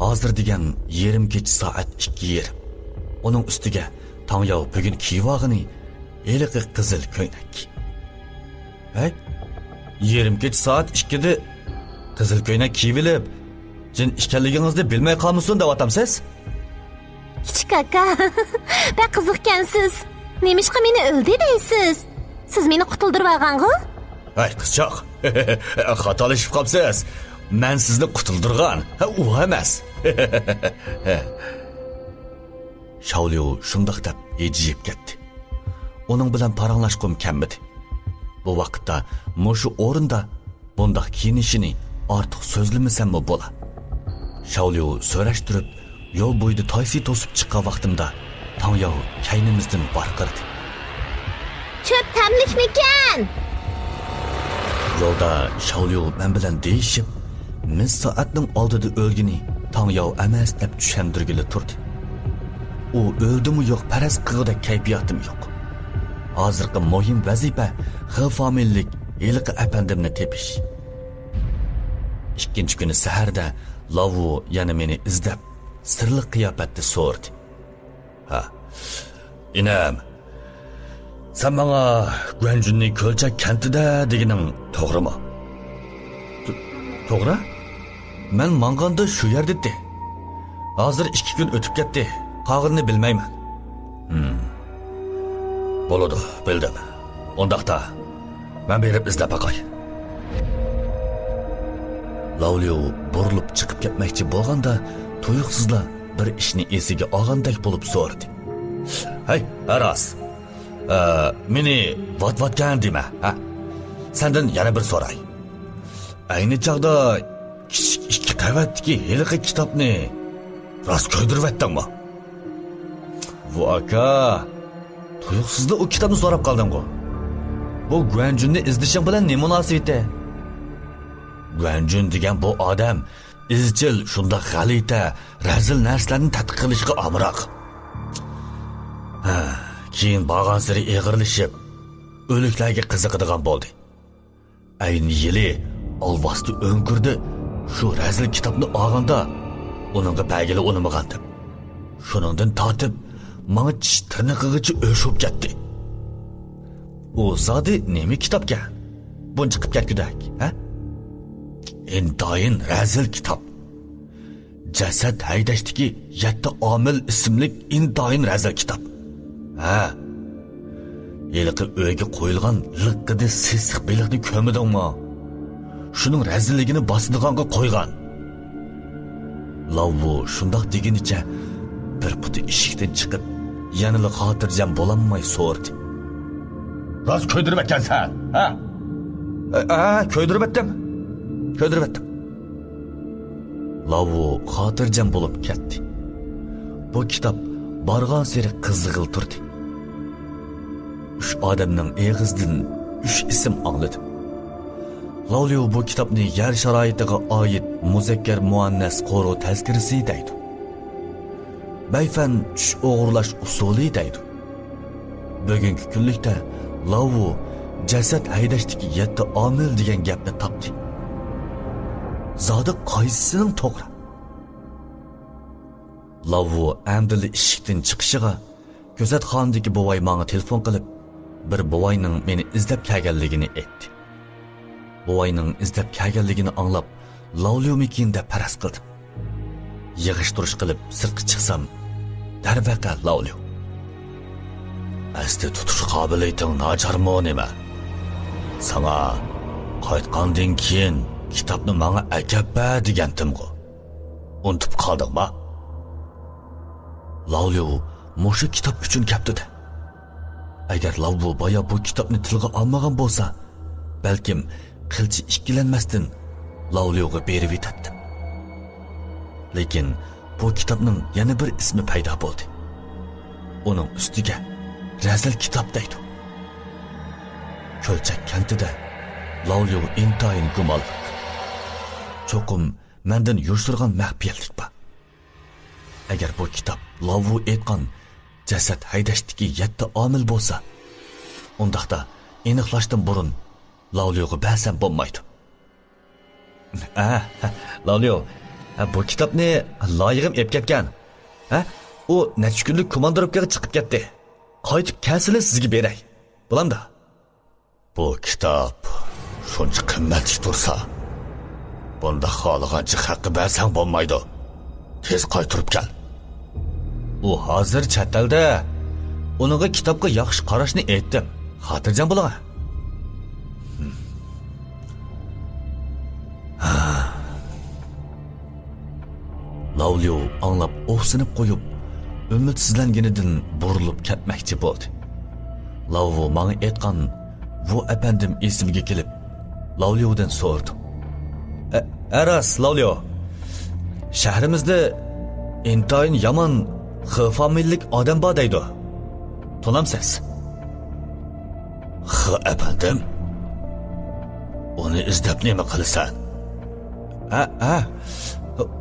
ھازىر دېگەن يېرىم كېچە سائەت ئىككى يېرىم. ئۇنىڭ ئۈستىگە تاڭياۋ بۈگۈن كىيىۋالغىنى ھېلىقى قىزىل كۆينەك. ھەي، يېرىم كېچە سائەت ئىككىدە قىزىل كۆينەك كىيىۋېلىپ، جىن ئىكەنلىكىڭىزنى بىلمەي قالمىسۇن دەۋاتامسىز؟ كىچىك ئاكا، بەك قىزىقكەنسىز. نېمىشقا مېنى ئۆلدى دەيسىز؟ سىز مېنى قۇتۇلدۇرۇۋالغانغۇ؟ ھەي، قىزچاق، خاتالىشىپ قاپسىز. مەن سىزنى قۇتۇلدۇرغان، ھە، ئۇ ئەمەس. شاۋليۇ شۇنداق دەپ ھىجىيىپ كەتتى. ئۇنىڭ بىلەن پاراڭلاشقۇم كەلمىدى. بۇ ۋاقىتتا مۇشۇ ئورۇندا بۇنداق كىيىنىشىنى ئارتۇق سۆزلىمىسەممۇ بولا. شاۋليۇ سۆرەشتۈرۈپ، يول بويىدا تايسى توسۇپ چىققان ۋاقتىمدا، تاڭياۋ كەينىمىزدىن ۋارقىرىدى. چۆپ تەملىكمىكەن؟ يولدا شاۋليۇ مەن بىلەن دېيىشىپ، مىس سائەتنىڭ ئالدىدا ئۆلگىنى تاڭياۋ ئەمەس دەپ چۈشەندۈرگىلى تۇردى. ئۇ ئۆلدىمۇ يوق، پەرەز قىلغۇدەك كەيپىياتىم يوق. ھازىرقى مۇھىم ۋەزىپە خې فامىلىلىك ھېلىقى ئەپەندىمنى تېپىش. ئىككىنچى كۈنى سەھەردە لاۋۇ يەنە مېنى ئىزدەپ، سىرلىق قىياپەتتە سورىدى. ھە. ئىنىم، سەن ماڭا گۇەنجۈننى كۆلچەك كەنتىدە دېگىنىڭ توغرىمۇ؟ تو-، توغرا. مەن ماڭغاندا شۇ يەردىتى. ھازىر ئىككى كۈن ئۆتۈپ كەتتى. قالغىنىنى بىلمەيمەن. ھىم. بولىدۇ، بىلدىم. ئۇنداقتا، مەن بېرىپ ئىزدەپ باقاي. لاۋليۇ بۇرۇلۇپ چىقىپ كەتمەكچى بولغاندا، تۇيۇقسىزلا بىر ئىشنى ئېسىگە ئالغاندەك بولۇپ سورىدى. ھەي، ھە راست. ئە، مېنى ۋات-ۋاتكەن دېمە، ھە؟ سەندىن يەنە بىر سوراي. ئەينى چاغدا كىچىك ئىككى قەۋەتتىكى ھېلىقى كىتابنى راست كۆيدۈرۈۋەتتىڭمۇ؟ ۋۇ ئاكا، تۇيۇقسىزلا ئۇ كىتابنى سوراپ قالدىڭغۇ. بۇ گۇەنجۈننى ئىزدىشىڭ بىلەن نېمە مۇناسىۋىتى؟ گۇەنجۈن دېگەن بۇ ئادەم ئىزچىل شۇنداق غەلىتە، رەزىل نەرسىلەرنى تەتقىق قىلىشقا ئامراق. ھە، كېيىن بارغانسېرى ئېغىرلىشىپ، ئۆلۈكلەرگە قىزىقىدىغان بولدى. ئەينى يىلى ئالۋاستى ئۆڭكۈردە شۇ رەزىل كىتابنى ئالغاندا، ئۇنىڭغا بەرگىلى ئۇنىمىغانتىم. شۇنىڭدىن تارتىپ، ماڭا چىش تىرنىقىغىچە ئۆچ بولۇپ كەتتى. ئۇ زادى نېمە كىتابكەن؟ بۇنچە قىپ كەتكۈدەك، ھە؟ ئىنتايىن رەزىل كىتاب. جەسەت ھەيدەشتىكى يەتتە ئامىل ئىسىملىك ئىنتايىن رەزىل كىتاب. ھە. ھېلىقى ئۆيگە قويۇلغان لىققىدە سېسىق بېلىقنى كۆرمىدىڭمۇ؟ شۇنىڭ رەزىللىكىنى باسىدىغانغا قويغان. لاۋۋۇ شۇنداق دېگىنىچە بىر پۇتى ئىشىكتىن چىقىپ، يەنىلا خاتىرجەم بولالماي سورىدى. راست كۆيدۈرۈۋەتكەنسەن، ھە؟ ھە، كۆيدۈرۈۋەتتىم. كۆيدۈرۈۋەتتىم. لاۋۋۇ خاتىرجەم بولۇپ كەتتى. بۇ كىتاب بارغانسېرى قىزىغىلى تۇردى. ئۈچ ئادەمنىڭ ئېغىزىدىن ئۈچ ئىسىم ئاڭلىدىم. لاۋليۇ بۇ كىتابنى يەر شارائىتىغا ئائىت مۇزەككەر مۇئەننەس قورۇ تەزكىرىسى دەيدۇ. بەيفەن چۈش ئوغرىلاش ئۇسۇلى دەيدۇ. بۈگۈنكى كۈنلۈكتە لاۋۇ جەسەت ھەيدەشتىكى يەتتە ئامىل دېگەن گەپنى تاپتى. زادى قايسىسىنىڭ توغرا؟ لاۋۇ ئەمدىلا ئىشىكتىن چىقىشىغا، كۆزەتخانىدىكى بوۋاي ماڭا تېلېفون قىلىپ، بىر بوۋاينىڭ مېنى ئىزدەپ كەلگەنلىكىنى ئېيتتى. بوۋاينىڭ ئىزدەپ كەلگەنلىكىنى ئاڭلاپ، لاۋليۇمىكىن دەپ پەرەز قىلدىم. يىغىشتۇرۇش قىلىپ سىرتقا چىقسام، دەرۋەقە لاۋليۇ. ئەستە تۇتۇش قابىلىيىتىڭ ناچارمۇ نېمە؟ ساڭا قايتقاندىن كېيىن كىتابنى ماڭا ئەكەپ بەر دېگەنتىمغۇ. ئۇنتۇپ قالدىڭما؟ لاۋليۇ مۇشۇ كىتاب ئۈچۈن كەپتۇ-دە. ئەگەر لاۋۋۇ بايا بۇ كىتابنى تىلغا ئالمىغان بولسا، بەلكىم قىلچە ئىككىلەنمەستىن لاۋليۇغا بېرىۋېتەتتىم. لېكىن بۇ كىتابنىڭ يەنە بىر ئىسمى پەيدا بولدى. ئۇنىڭ ئۈستىگە رەزىل كىتاب دەيدۇ. كۆلچەك كەنتىدە لاۋليۇ ئىنتايىن گۇمانلىق. چوقۇم مەندىن يوشۇرغان مەخپىيەتلىك بار. ئەگەر بۇ كىتاب لاۋۋۇ ئېيتقان جەسەت ھەيدەشتىكى يەتتە ئامىل بولسا، ئۇنداقتا ئېنىقلاشتىن بۇرۇن لاۋليۇغا بەرسەم بولمايدۇ. ئە، لاۋليۇ، ئە، بۇ كىتابنى لايىغىم ئېلىپ كەتكەن. ئە، ئۇ نەچچە كۈنلۈك كوماندىروپكىغا چىقىپ كەتتى. قايتىپ كەلسىلا سىزگە بېرەي. بولامدۇ؟ بۇ كىتاب شۇنچە قىممەتلىك تۇرسا، بۇنداق خالىغانچە خەققە بەرسەڭ بولمايدۇ. تېز قايتۇرۇپ كەل. ئۇ ھازىر چەت ئەلدە. ئۇنىڭغا كىتابقا ياخشى قاراشنى ئېيتتىم. خاتىرجەم بولۇڭ. لاۋليۇ ئاڭلاپ ئوھسىنىپ قويۇپ، ئۈمىدسىزلەنگىنىدىن بۇرۇلۇپ كەتمەكچى بولدى. لاۋۋۇ ماڭا ئېيتقان ۋۇ ئەپەندىم ئېسىمگە كېلىپ، لاۋليۇدىن سورىدىم. ئە، ئە، راست، لاۋليۇ. شەھىرىمىزدە ئىنتايىن يامان خې فامىلىلىك ئادەم بار دەيدۇ. تونامسىز؟ خې ئەپەندىم؟ ئۇنى ئىزدەپ نېمە قىلىسەن؟ ھە، ھە.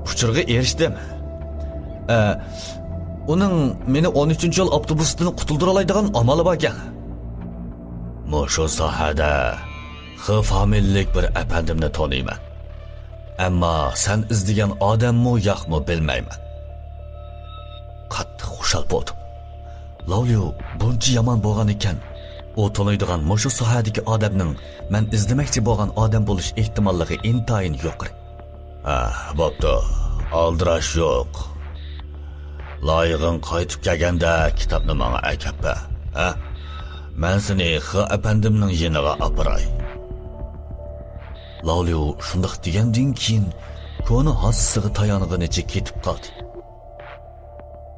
ئۇچۇرغا ئېرىشتىم. ئە، ئۇنىڭ مېنى ئون ئۈچىنچى يول ئاپتوبۇسىدىن قۇتۇلدۇرالايدىغان ئامالى باركەن. مۇشۇ ساھەدە خې فامىلىلىك بىر ئەپەندىمنى تونۇيمەن. ئەمما سەن ئىزدىگەن ئادەممۇ ياقمۇ بىلمەيمەن. قاتتىق خۇشال بولدۇم. لاۋليۇ بۇنچە يامان بولغان ئىكەن، ئۇ تونۇيدىغان مۇشۇ ساھەدىكى ئادەمنىڭ مەن ئىزدىمەكچى بولغان ئادەم بولۇش ئېھتىماللىقى ئىنتايىن يۇقىرى. ھە، بوپتۇ، ئالدىراش يوق. لايىغىڭ قايتىپ كەلگەندە كىتابنى ماڭا ئەكەپ بەر، ھە؟ مەن سېنى خې ئەپەندىمنىڭ يېنىغا ئاپىراي. لاۋليۇ شۇنداق دېگەندىن كېيىن، كونا ھاسىسىغا تايانغىنىچە كېتىپ قالدى.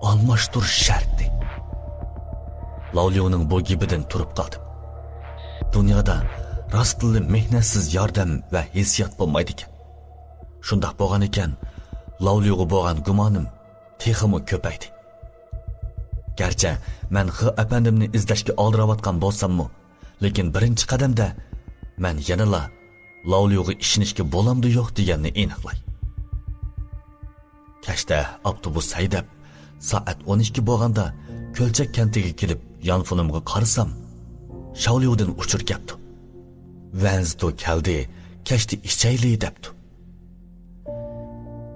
ئالماشتۇرۇش شەرتى. لاۋليۇنىڭ بۇ گېپىدىن تۇرۇپ قالدىم. دۇنيادا راستتىنلا مېھنەتسىز ياردەم ۋە ھېسسىيات بولمايدىكەن. شۇنداق بولغان ئىكەن، لاۋليۇغا بولغان گۇمانىم تېخىمۇ كۆپەيدى. گەرچە مەن خې ئەپەندىمنى ئىزدەشكە ئالدىراۋاتقان بولساممۇ، لېكىن بىرىنچى قەدەمدە مەن يەنىلا لاۋليۇغا ئىشىنىشكە بولامدۇ يوق دېگەننى ئېنىقلاي. كەچتە ئاپتوبۇس ھەيدەپ، سائەت ئون ئىككى بولغاندا كۆلچەك كەنتىگە كېلىپ، يانفونۇمغا قارىسام، شاۋليۇدىن ئۇچۇر كەپتۇ. ۋەنزدو كەلدى، كەچتە ئىچەيلى دەپتۇ.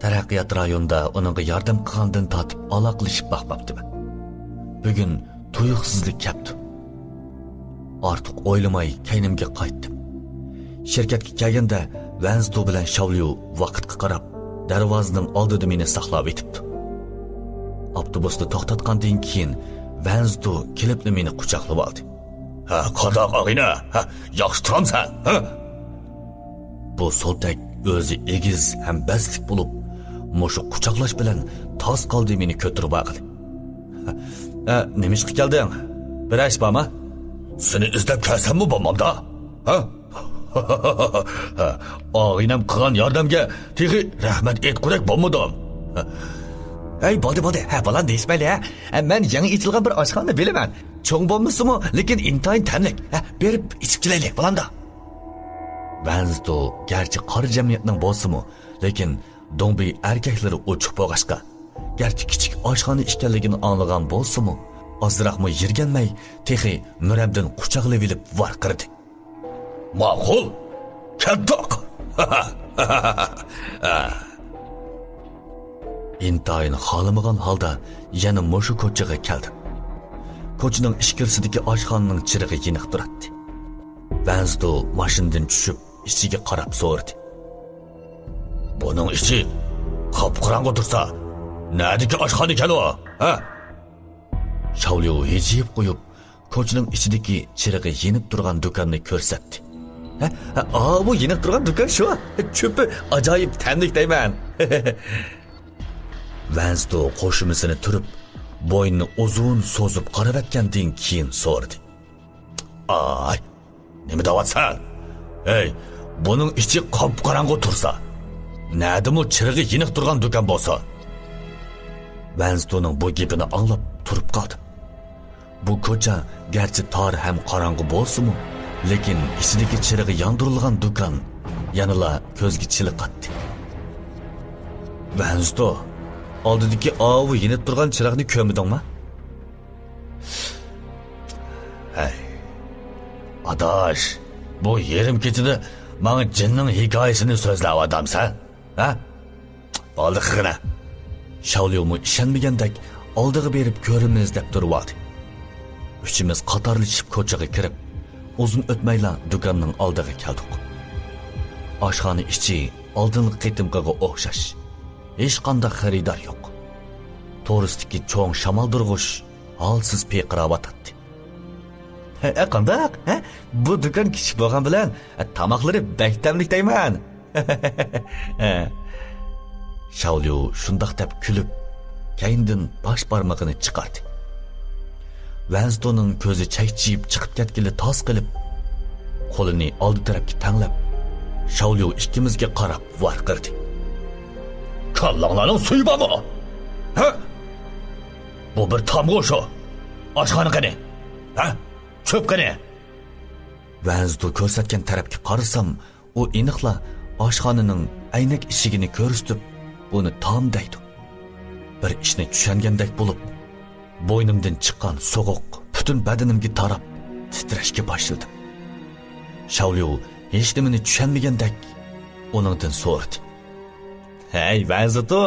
تەرەققىيات رايونىدا ئۇنىڭغا ياردەم قىلغاندىن تارتىپ ئالاقىلىشىپ باقماپتىمەن. بۈگۈن تۇيۇقسىزلا كەپتۇ. ئارتۇق ئويلىماي كەينىمگە قايتتىم. شىركەتكە كەلگەندە ۋەنزدو بىلەن شاۋليۇ ۋاقىتقا قاراپ دەرۋازىنىڭ ئالدىدا مېنى ساقلاۋېتىپتۇ. ئاپتوبۇسنى توختاتقاندىن كېيىن ۋەنزدو كېلىپلا مېنى قۇچاقلىۋالدى. ھە، قانداق ئاغىنە؟ ھە، ياخشى تۇرامسەن؟ ھە؟ بۇ سولتەك ئۆزى ئېگىز ھەم بەستلىك بولۇپ، مۇشۇ قۇچاقلاش بىلەن تاس قالدى مېنى كۆتۈرۈۋالغىلى. ھە، نېمىشقا كەلدىڭ؟ بىر ئىش بارمۇ؟ سېنى ئىزدەپ كەلسەممۇ بولمامدا؟ ھە؟ ئاغىنەم قىلغان ياردەمگە تېخى رەھمەت ئېيتقۇدەك بولمىدىم. ھەي، بولدى، بولدى. ھە، بالام، دېيىشمەيلى، ھە. ھە، مەن يېڭى ئېچىلغان بىر ئاشخانا بىلىمەن. چوڭ بولمىسىمۇ، لېكىن ئىنتايىن تەملىك. ھە، بېرىپ ئىچىپ كېلەيلى، بولامدا؟ ۋەنزدو گەرچە قارا جەمئىيەتنىڭ بولسىمۇ، لېكىن دوڭبى ئەركەكلىرى ئوچۇق بولغاچقا، گەرچە كىچىك ئاشخانا ئىكەنلىكىنى ئاڭلىغان بولسىمۇ، ئازراقمۇ يىرگەنمەي، تېخى مۈرەمدىن قۇچاقلىۋېلىپ ۋارقىرىدى. ماقۇل، كەتتۇق. ئىنتايىن خالىمىغان ھالدا يەنە مۇشۇ كوچىغا كەلدىم. كوچىنىڭ ئىچكىرىسىدىكى ئاشخانىنىڭ چىرىغى يېنىق تۇراتتى. ۋەنزدو ماشىنىدىن چۈشۈپ، ئىچىگە قاراپ سورىدى. بۇنىڭ ئىچى قاپقاراڭغۇ تۇرسا، نەدىكى ئاشخانىكەن ئۇ، ھە؟ شاۋليۇ ھىجىيىپ قويۇپ، كوچىنىڭ ئىچىدىكى چىرىغى يېنىپ تۇرغان دۇكاننى كۆرسەتتى. ھە، ھە، ئاۋۇ يېنىپ تۇرغان دۇكان شۇ. چۆپى ئاجايىپ تەملىك دەيمەن. ۋەنزدو قوشۇمىسىنى تۈرۈپ، بوينىنى ئۇزۇن سوزۇپ قاراۋەتكەندىن كېيىن سورىدى. ئاي، نېمە دەۋاتسەن؟ ھەي، بۇنىڭ ئىچى قاپقاراڭغۇ تۇرسا، نەدىمۇ چىرىغى يېنىق تۇرغان دۇكان بولسا؟ ۋەنزدونىڭ بۇ گېپىنى ئاڭلاپ تۇرۇپ قالدىم. بۇ كوچا گەرچە تار ھەم قاراڭغۇ بولسىمۇ، لېكىن ئىچىدىكى چىرىغى ياندۇرۇلغان دۇكان يەنىلا كۆزگە چېلىقاتتى. ۋەنزدو، ئالدىدىكى ئاۋۇ يېنىپ تۇرغان چىراغنى كۆرمىدىڭمۇ؟ ھەي، ئاداش، بۇ يېرىم كېچىدە ماڭا جىننىڭ ھېكايىسىنى سۆزلەۋاتامسەن؟ ھە؟ بولدى قىغىنا. شاۋليۇمۇ ئىشەنمىگەندەك ئالدىغا بېرىپ كۆرىمىز دەپ تۇرۇۋالدى. ئۈچىمىز قاتارلىشىپ كوچىغا كىرىپ، ئۇزۇن ئۆتمەيلا دۇكاننىڭ ئالدىغا كەلدۇق. ئاشخانا ئىچى ئالدىنقى قېتىمقىغا ئوخشاش. ھېچقانداق خېرىدار يوق. تورۇستىكى چوڭ شامالدۇرغۇچ ھالسىز پىرقىراۋاتاتتى. ھە، قانداق؟ ھە؟ بۇ دۇكان كىچىك بولغان بىلەن، تاماقلىرى بەك تەملىك دەيمەن. شاۋليۇ شۇنداق دەپ كۈلۈپ، كەينىدىن باش بارمىقىنى چىقاردى. ۋەنزدونىڭ كۆزى چەكچىيىپ چىقىپ كەتكىلى تاس قېلىپ، قولىنى ئالدى تەرەپكە تەڭلەپ، شاۋليۇ ئىككىمىزگە قاراپ ۋارقىرىدى. كاللاڭلارنىڭ سۈيى بارمۇ؟ ھە؟ بۇ بىر تامغۇ شۇ. ئاشخانا قېنى؟ ھە؟ چۆپ قېنى؟ ۋەنزدو كۆرسەتكەن تەرەپكە قارىسام، ئۇ ئېنىقلا ئاشخانىنىڭ ئەينەك ئىشىكىنى كۆرسىتىپ، بۇنى تام دەيدۇ. بىر ئىشنى چۈشەنگەندەك بولۇپ، بوينۇمدىن چىققان سوغۇق پۈتۈن بەدىنىمگە تاراپ، تىترەشكە باشلىدىم. شاۋليۇ ھېچنېمىنى چۈشەنمىگەندەك ئۇنىڭدىن سورىدى. ھەي، ۋەنزىتۇ،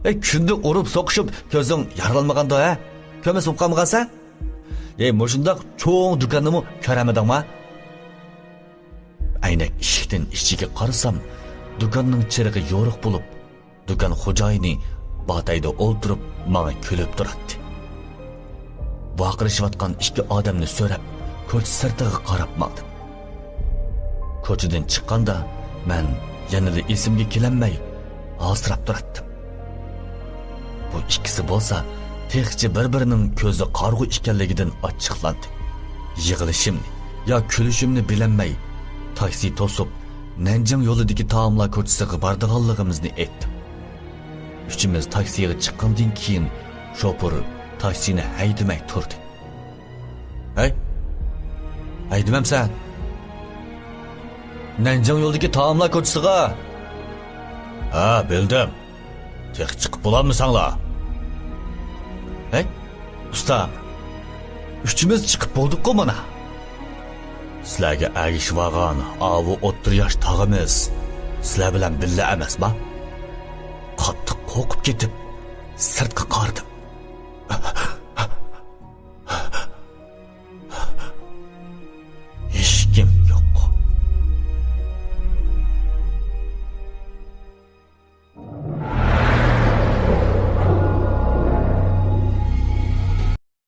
ئەي، كۈندە ئۇرۇپ سوقۇشۇپ كۆزۈڭ يارىلانمىغاندۇ، ھە؟ كۆرمەس بولۇپ قالمىغانسەن؟ ئەي، مۇشۇنداق چوڭ دۇكاننىمۇ كۆرەلمىدىڭما؟ ئەينەك ئىشىكتىن ئىچىگە قارىسام، دۇكاننىڭ چىرىغى يورۇق بولۇپ، دۇكان خوجايىنى باتەيدە ئولتۇرۇپ، ماڭا كۈلۈپ تۇراتتى. ۋارقىرىشىۋاتقان ئىككى ئادەمنى سۆرەپ، كوچا سىرتىغا قاراپ ماڭدىم. كوچىدىن چىققاندا، مەن يەنىلا ئېسىمگە كېلەلمەي، ھاسىراپ تۇراتتىم. بۇ ئىككىسى بولسا تېخىچە بىر-بىرىنىڭ كۆزى قارىغۇ ئىكەنلىكىدىن ئاچچىقلاندى. يىغلىشىمنى يا كۈلۈشۈمنى بىلەلمەي، تاكسى توسۇپ، نەنجىڭ يولىدىكى تائاملار كوچىسىغا بارىدىغانلىقىمىزنى ئېيتتىم. ئۈچىمىز تاكسىغا چىققاندىن كېيىن، شوپۇر تاكسىنى ھەيدىمەي تۇردى. ھەي، ھەيدىمەمسەن؟ نەنجىڭ يولىدىكى تائاملار كوچىسىغا. ھە، بىلدىم. تېخى چىقىپ بولالمىساڭلار. ھەي، ئۇستا، ئۈچىمىز چىقىپ بولدۇققۇ مانا. سىلەرگە ئەگىشىۋالغان ئاۋۇ ئوتتۇرا ياش تاغىمىز سىلەر بىلەن بىللە ئەمەسما؟ قاتتىق قورقۇپ كېتىپ، سىرتقا قارىدىم.